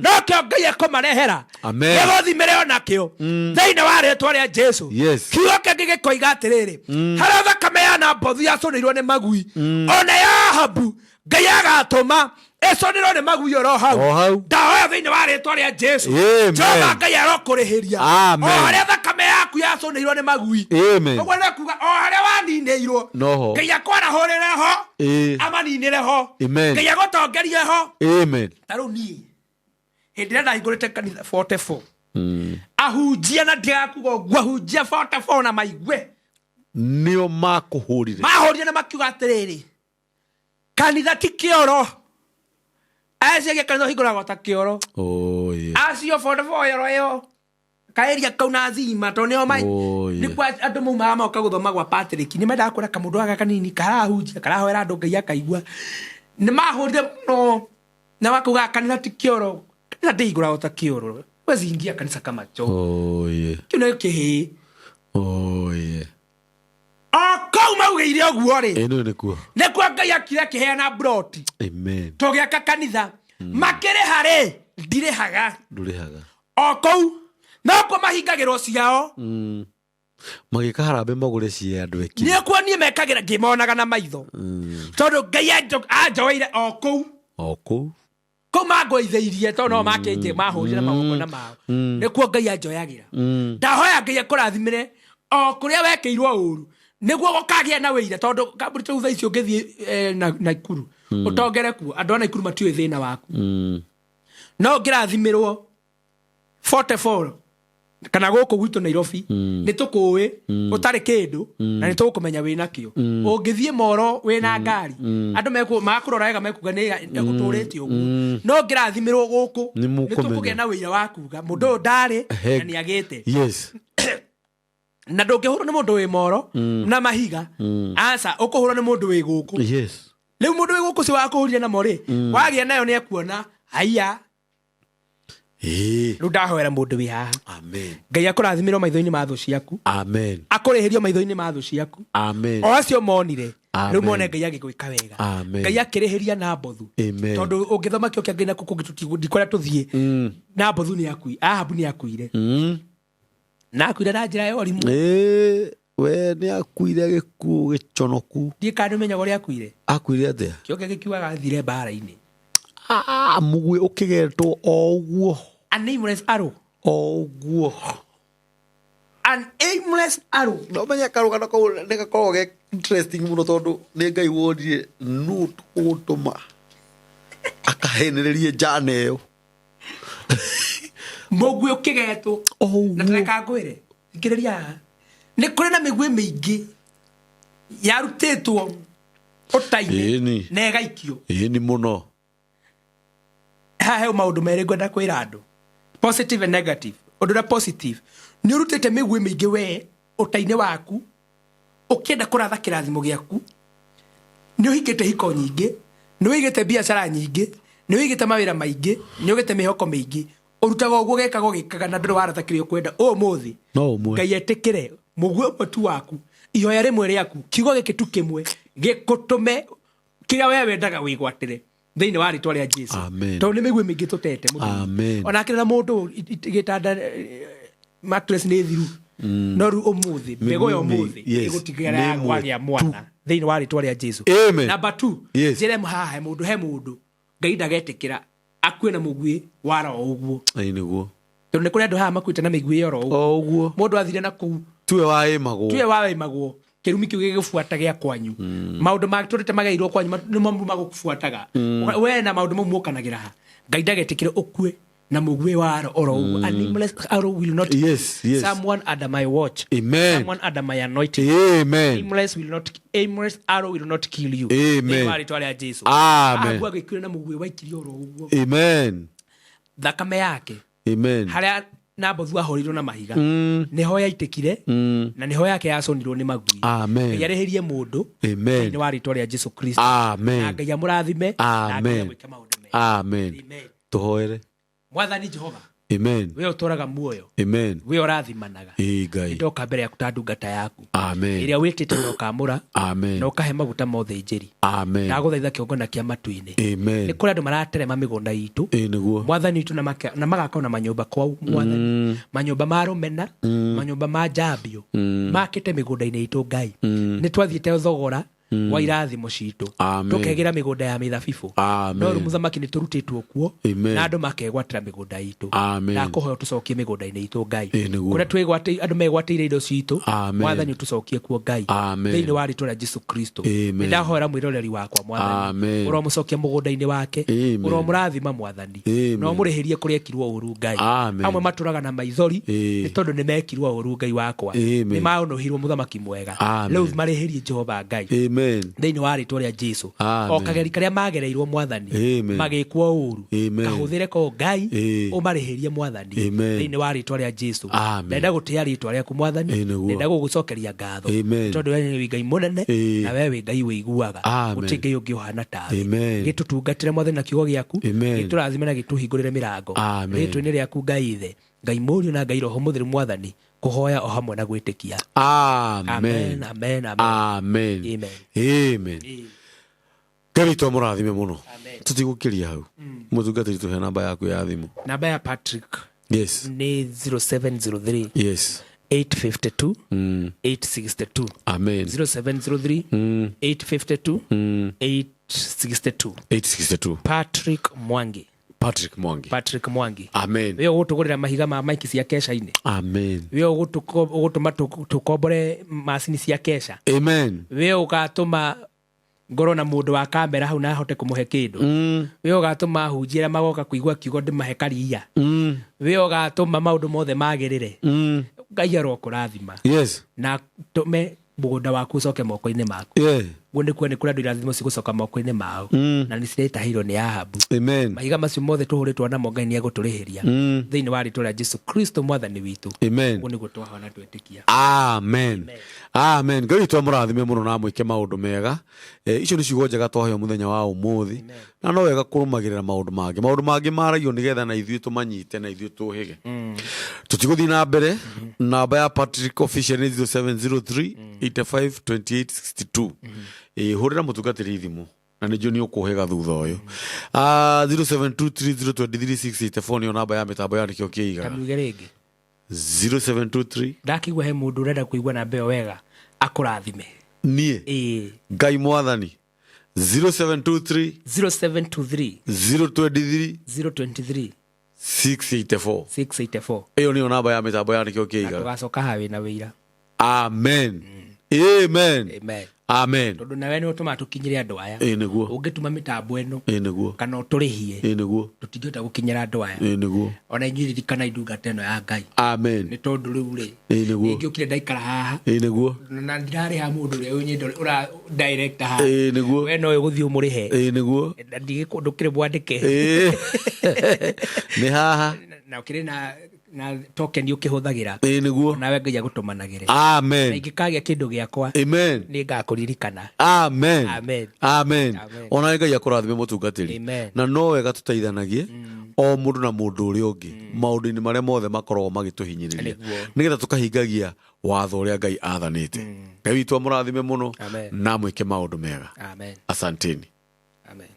nokĩo Ngai ekũmarehera. Amen. Gĩgũthimĩre o nakĩo thĩinĩ wa rĩtwa rĩa Jesu. Kiugo kĩngĩ gĩkoiga atĩrĩrĩ, harĩa thakame ya Nabothu yacũnĩirwo nĩ magui, ona ya Ahabu Ngai agatũma ĩcũnĩrwo nĩ magui oro hau. O hau. Ndahoya thĩinĩ wa rĩtwa rĩa Jesu. Amen. Jehova Ngai arokũrĩhĩria. Amen. O harĩa thakame yaku yacũnĩirwo nĩ magui, Amen. ũguo nĩ kuga o harĩa waninĩirwo, Noho. Ngai akwarahũrĩre ho, amaninĩre ho. Amen. Ngai agũtongerie ho. Amen. Ta rĩu niĩ hĩndĩ ĩrĩa ndahingũrĩte kanitha 44, ahunjia, na ndigakuga ũguo, ahunjia 44 na maigue, Nĩo makũhũrire. Mahũrire na makiuga atĩrĩrĩ, kanitha ti kĩoro, aciagia kanitha ũhingũragwo ta kĩoro. Oh, yeah. Acio 44 yoro ĩyo kaeria kau na zima tondũ nĩo Oh, yeah. nĩkuo andũ maumaga magoka gũthoma gwa Patrick, nĩ mendaga kuona kamũndũ gaka kanini karahunjia, karahoera andũ, Ngai akaigua. Nĩ mahũrire mũno na makauga kanitha ti kĩoro, kanitha ndĩhingũragwo ta kĩoro, huwezi ingia kanisa kama choo. Oh, yeah. Kĩu nĩ kĩhĩĩ. Oh, yeah. O kũu maugĩire ũguo rĩ, Ĩno nĩkuo. Nĩkuo Ngai akire akĩheana broti, Amen. tũgĩaka kanitha. Makĩrĩha rĩ, ndirĩhaga. Ndũrĩhaga. O kũu nokuo mahingagĩrwo ciao. Magĩka harambĩ magũre cia andũ eki. Nĩkuo niĩ mekagĩra ngĩmonaga na maitho, tondũ Ngai anjoeire o kũu. O kũu. Kũu mangũithĩirie, tondũ no makĩnjĩ mahũrire magongona mao, nĩkuo Ngai anjoyagĩra. Ndahoya Ngai akũrathimĩre o kũrĩa wekĩirwo ũru, nĩguo gũkagĩa na wĩira, tondũ kambuni tũu thaa ici ũngĩthiĩ Naikuru ũtongere kuo, andũ a Naikuru matiũĩ thĩna waku. No ũngĩrathimĩrwo 44 kana gũkũ gwitũ Nairobi, nĩ tũkũĩ ũtarĩ kĩndũ na nĩ tũgũkũmenya wĩ nakĩo. Ũngĩthiĩ moro wĩna ngari, andũ makũrora wega mekuga nĩ ũtũrĩte ũguo. No ũngĩrathimĩrwo gũkũ, Nĩ nĩ mũkũmenya. tũkũgĩa na wĩira wa kuga mũndũ ũyũ ndarĩ na nĩ agĩte. Na ndũngĩhũrwo nĩ mũndũ wĩ moro na mahiga, aca, ũkũhũrwo nĩ mũndũ wĩ gũkũ. Rĩu mũndũ wĩ gũkũ ũcio wakũhũrire namo rĩ, wagĩa nayo nĩ ekuona haiya. Rĩu ndahoera mũndũ wĩ haha, Amen. Ngai akũrathimĩrwo maitho-inĩ ma thũ ciaku, Amen. akũrĩhĩrio maitho-inĩ ma thũ ciaku, Amen. o acio monire Amen. rĩu mone Ngai agĩgwĩka wega. Amen. Ngai akĩrĩhĩria Nabothu. Amen. Tondũ ũngĩthoma kĩo kĩa Ngai nakuo kũngĩ, ndikũrĩa tũthiĩ, Nabothu nĩ akui, Ahabu nĩ akuire, na akuire na njĩra ya ũrimũ. Ĩĩ, we nĩ akuire gĩkuũ gĩconoku. Ndiĩ kana nĩ ũmenyaga ũrĩa akuire. Akuire atĩa? Kĩo kĩngĩ kiugaga athire mbara-inĩ. Ah, mũguĩ ũkĩgetwo o ũguo. An aimless arrow. O ũguo. An aimless arrow. No menye karũgano kau nĩ gakoragwo ge interesting mũno, tondũ nĩ Ngai wonire nũ tũgũtũma akahenererie njana ĩyo. Mũguĩ ũkĩgetwo. O Na ũguo. tareka ngwĩre, thikĩrĩria haha, nĩ kũrĩ na mĩguĩ mĩingĩ yarutĩtwo ũta-inĩ na ĩgaikio. Ĩni mũno. Haha he maũndũ merĩ ngwenda kwĩra andũ, positive and negative. Ũndũ ũrĩa positive, nĩ ũrutĩte mĩguĩ mĩingĩ we ũta-inĩ waku ũkĩenda kũratha kĩrathimo gĩaku. Nĩ ũhingĩte hiko nyingĩ, nĩ ũigĩte biacara nyingĩ, nĩ ũigĩte mawĩra maingĩ, nĩ ũgĩte mĩhoko mĩingĩ. Ũrutaga ũguo, gekaga ũgĩkaga, na ndũrĩ waratha kĩrĩa ũkwenda ũmũthĩ. No ũmwe. Ngai etĩkĩre mũguĩ ũmwe tu waku, ihoya rĩmwe rĩaku, kiugo gĩkĩ tu kĩmwe gĩkũtũme kĩrĩa we wendaga wĩgwatĩre thĩinĩ wa rĩtwa rĩa Jesu. Amen. Tondũ nĩ mĩguĩ mĩingĩ tũtete mũthuri. Amen. Ona akĩrĩ na mũndũ gĩtanda, mattress nĩ thiru, no rĩu ũmũthĩ mbegũ ya Mĩguĩ ũmũthĩ yes. ĩgũtigĩra Nĩ ya ĩmwe kwagĩa mwana thĩinĩ wa rĩtwa rĩa Jesu. Amen. Number two, Yes. njĩre haha he mũndũ, he mũndũ Ngai ndagetĩkĩra akue na mũguĩ wara o ũguo. Ĩĩ nĩguo. Tondũ nĩ kũrĩ andũ haha makuĩte na mĩguĩ oro ũguo. O ũguo. Mũndũ athire na kũu. Tuwe waĩmagwo. Tuwe waĩmagwo, kĩrumi kĩu gĩgĩbuata gĩa kwanyu. Maũndũ matũrĩte magairwo kwanyu nĩmo magũbuataga we na maũndũ mau mokanagĩra ha. Ngai ndagetĩkĩre ũkue na mũguĩ waro oro ũguo. An aimless arrow will not Yes. someone under my watch. Amen. Someone under my anointing. Amen. Aimless will not, aimless arrow will not kill you. Amen. Thĩinĩ wa rĩtwa rĩa Jesu. Amen. Ahabu agĩkuire na mũguĩ waikirio oro ũguo. Amen. Thakame yake Amen. harĩa Nabothu ahũrirwo na mahiga nĩho yaitĩkire, na nĩho yake yaconirwo nĩ magui. Amen. Ngai arĩhĩrie mũndũ Amen. thĩinĩ wa rĩtwa rĩa Jesu Kristo, na Amen. Ngai amũrathime, na Ngai Amen. amwĩke maũndũ mega. Amen. Amen. Tũhoere. Mwathani Jehova, Amen. we ũtũraga muoyo, Amen. we ũrathimanaga, Ĩĩ Ngai. ndoka mbere yaku ta ndungata yaku Amen. ĩrĩa wĩtĩte na ũkamũra Amen. na ũkahe maguta ma ũthĩnjĩri. Amen. Ndagũthaitha kĩongona kĩa matu-inĩ, Amen. nĩ kũrĩ andũ maraterema mĩgũnda itũ, Ĩĩ nĩguo. mwathani witũ, na magakorwo na manyũmba kwao, mwathani, manyũmba ma rũmena, manyũmba ma njambio makĩte mĩgũnda-inĩ itũ. Ngai, nĩ twathiĩte thogora wa irathimo citũ, Amen. tũkegĩra mĩgũnda ya mĩthabibũ, Amen. no rĩu mũthamaki nĩ tũrutĩtwo kuo Amen. na andũ makegwatĩra mĩgũnda itũ. Amen. Ndakũhoya tũcokie mĩgũnda-inĩ itũ, Ngai. Ĩĩ nĩguo. Kũrĩa andũ megwatĩire indo citũ, Amen. mwathani, ũtũcokie kuo, Ngai, Amen. thĩinĩ wa rĩtwa rĩa Jesu Kristo. Amen. Nĩ ndahoera mwĩroreri wakwa, mwathani, Amen. ũromũcokia mũgũnda-inĩ wake, Amen. ũromũrathima, mwathani, Amen. na ũmũrĩhĩrie kũrĩa ekirwo ũru, Ngai. Amen. Amwe matũraga na maithori Ĩĩ. nĩ tondũ nĩ mekirwo ũru, Ngai wakwa. Amen. Nĩ maũnũhirwo, mũthamaki mwega. Amen. Rĩu marĩhĩrie, Jehova Ngai, Amen. thĩinĩ wa rĩtwa rĩa Jesu. Amen. O kageri karĩa magereirwo, mwathani, Amen. magĩkwo ũru, Amen. kahũthĩre ko, Ngai, Ĩĩ. ũmarĩhĩrie, mwathani, Amen. thĩinĩ wa rĩtwa rĩa Jesu. Amen. Ndenda gũtĩa rĩtwa rĩaku, mwathani. Ĩĩ, nĩguo. Ndenda gũgũcokeria ngatho, Amen. tondũ we nĩ Ngai mũnene, Ĩĩ. na we wĩ Ngai wĩiguaga. Amen. Gũtirĩ Ngai ũngĩ ũhana tawe. Amen. Gĩtũtungatĩre, mwathani, na kiugo gĩaku. Amen. Gĩtũrathime na gĩtũhingũrĩre mĩrango. Amen. Rĩtwa-inĩ rĩaku, Ngai Ithe, Ngai Mũriũ na Ngai Roho Mũtheru, mwathani, kũhoya o hamwe na gwĩtĩkia. Amen. Amen, amen, amen. Amen. Amen. Amen. Ngai witũ amũrathime mũno. Amen. Tũtigũkĩria hau. Mũtungatĩri, tũhe namba yaku ya thimũ. Namba ya Patrick Yes. nĩ 0703 Yes. 852 862. Amen. 0703 852 862. 862. Patrick Mwangi. Patrick Mwangi. Patrick Mwangi. Amen. We ũgũtũgũrĩra mahiga ma maiki cia keca-inĩ, Amen. we ũgũtũma tũkombore macini cia keca, Amen. we ũgatũma ngorwo na mũndũ wa kamera hau na ahote kũmũhe kĩndũ, we ũgatũma hunjia arĩa magoka kũigua kiugo ndĩmahe karia, we ũgatũma maũndũ mothe magĩrĩre. Ngai arokũrathima Yes. na tũme mũgũnda waku ũcoke moko-inĩ maku. Yeah. Guo nĩkuo nĩ kũrĩ andũ irathimo cigũcoka moko-inĩ mao na nĩ ciretahĩirwo nĩ Ahabu. Amen. Mahiga macio mothe tũhũrĩtwo namo, Ngai nĩ egũtũrĩhĩria thĩinĩ wa rĩtwa rĩa Jesu Kristo mwathani witũ. Amen. Ũguo nĩguo twahona twĩtĩkia. Amen. Amen. Ngai witũ amũrathime mũno na amwĩke maũndũ mega. Icio nĩ ciugo njega twaheo mũthenya wa ũmũthĩ, na no wega kũrũmagĩrĩra maũndũ mangĩ. Maũndũ mangĩ maragio nĩgetha na ithuĩ tũmanyite na ithuĩ tũhĩge. Tũtigũthiĩ na mbere. Namba ya Patrick official nĩ 0703 85 28 62. Hũrĩra mũtungatĩri thimũ na nĩ njũĩ nĩ ũkũhĩga thutha ũyũ. 0723023684 nĩyo namba ya mĩtambo ya nĩkĩo kĩigaga. Kamiuge rĩngĩ. 0723. Ndakĩigua he mũndũ ũrenda kũigua namba ĩyo wega akũrathime. Niĩ. Ĩĩ. Ngai mwathani, 0723 0723 023 023 684. 684. Ĩyo nĩyo namba ya mĩtambo ya nĩkĩo kĩigaga. Tũgacoka haha wĩna wĩira. Amen, amen. Amen. Amen. Tondũ nawe nĩ ũtũmaga tũkinyĩre andũ aya. Ĩ nĩguo. Ũngĩtuma mĩtambo ĩno Ĩ nĩguo. kana ũtũrĩhie, Ĩ nĩguo. tũtingĩhota gũkinyĩra andũ aya. Ĩ nĩguo. Ona inyuĩ ririkana ndungata ĩno ya Ngai, Amen. nĩ tondũ rĩu rĩ, Ĩ nĩguo. ingĩũkire ndaikara haha Ĩ nĩguo. na ndirarĩha mũndũ ũrĩa ũnyenda ũra director haha. Ĩ nĩguo. We no ũgũthiĩ ũmũrĩhe. Ĩ nĩguo. Na ndũkĩrĩ mwandĩke. Ĩ nĩ haha. Na ũkĩrĩ na Na token ũkĩhũthagĩra, Ĩĩ nĩguo. Nawe Ngai agũtũmanagĩre. Na Amen. ingĩkagĩa kĩndũ gĩakwa, Amen. nĩ ngakũririkana. Amen. Amen. Amen. Amen. Onawe Ngai akũrathime, mũtungatĩri. Amen. Na no wega tũteithanagie o mũndũ na mũndũ ũrĩa ũngĩ maũndũ-inĩ marĩa mothe makoragwo magĩtũhinyĩrĩria, nĩgetha tũkahingagia watho ũrĩa Ngai athanĩte. Ngai witũ amũrathime mũno Amen. na mwĩke maũndũ mega. Amen. Asanteni. Amen.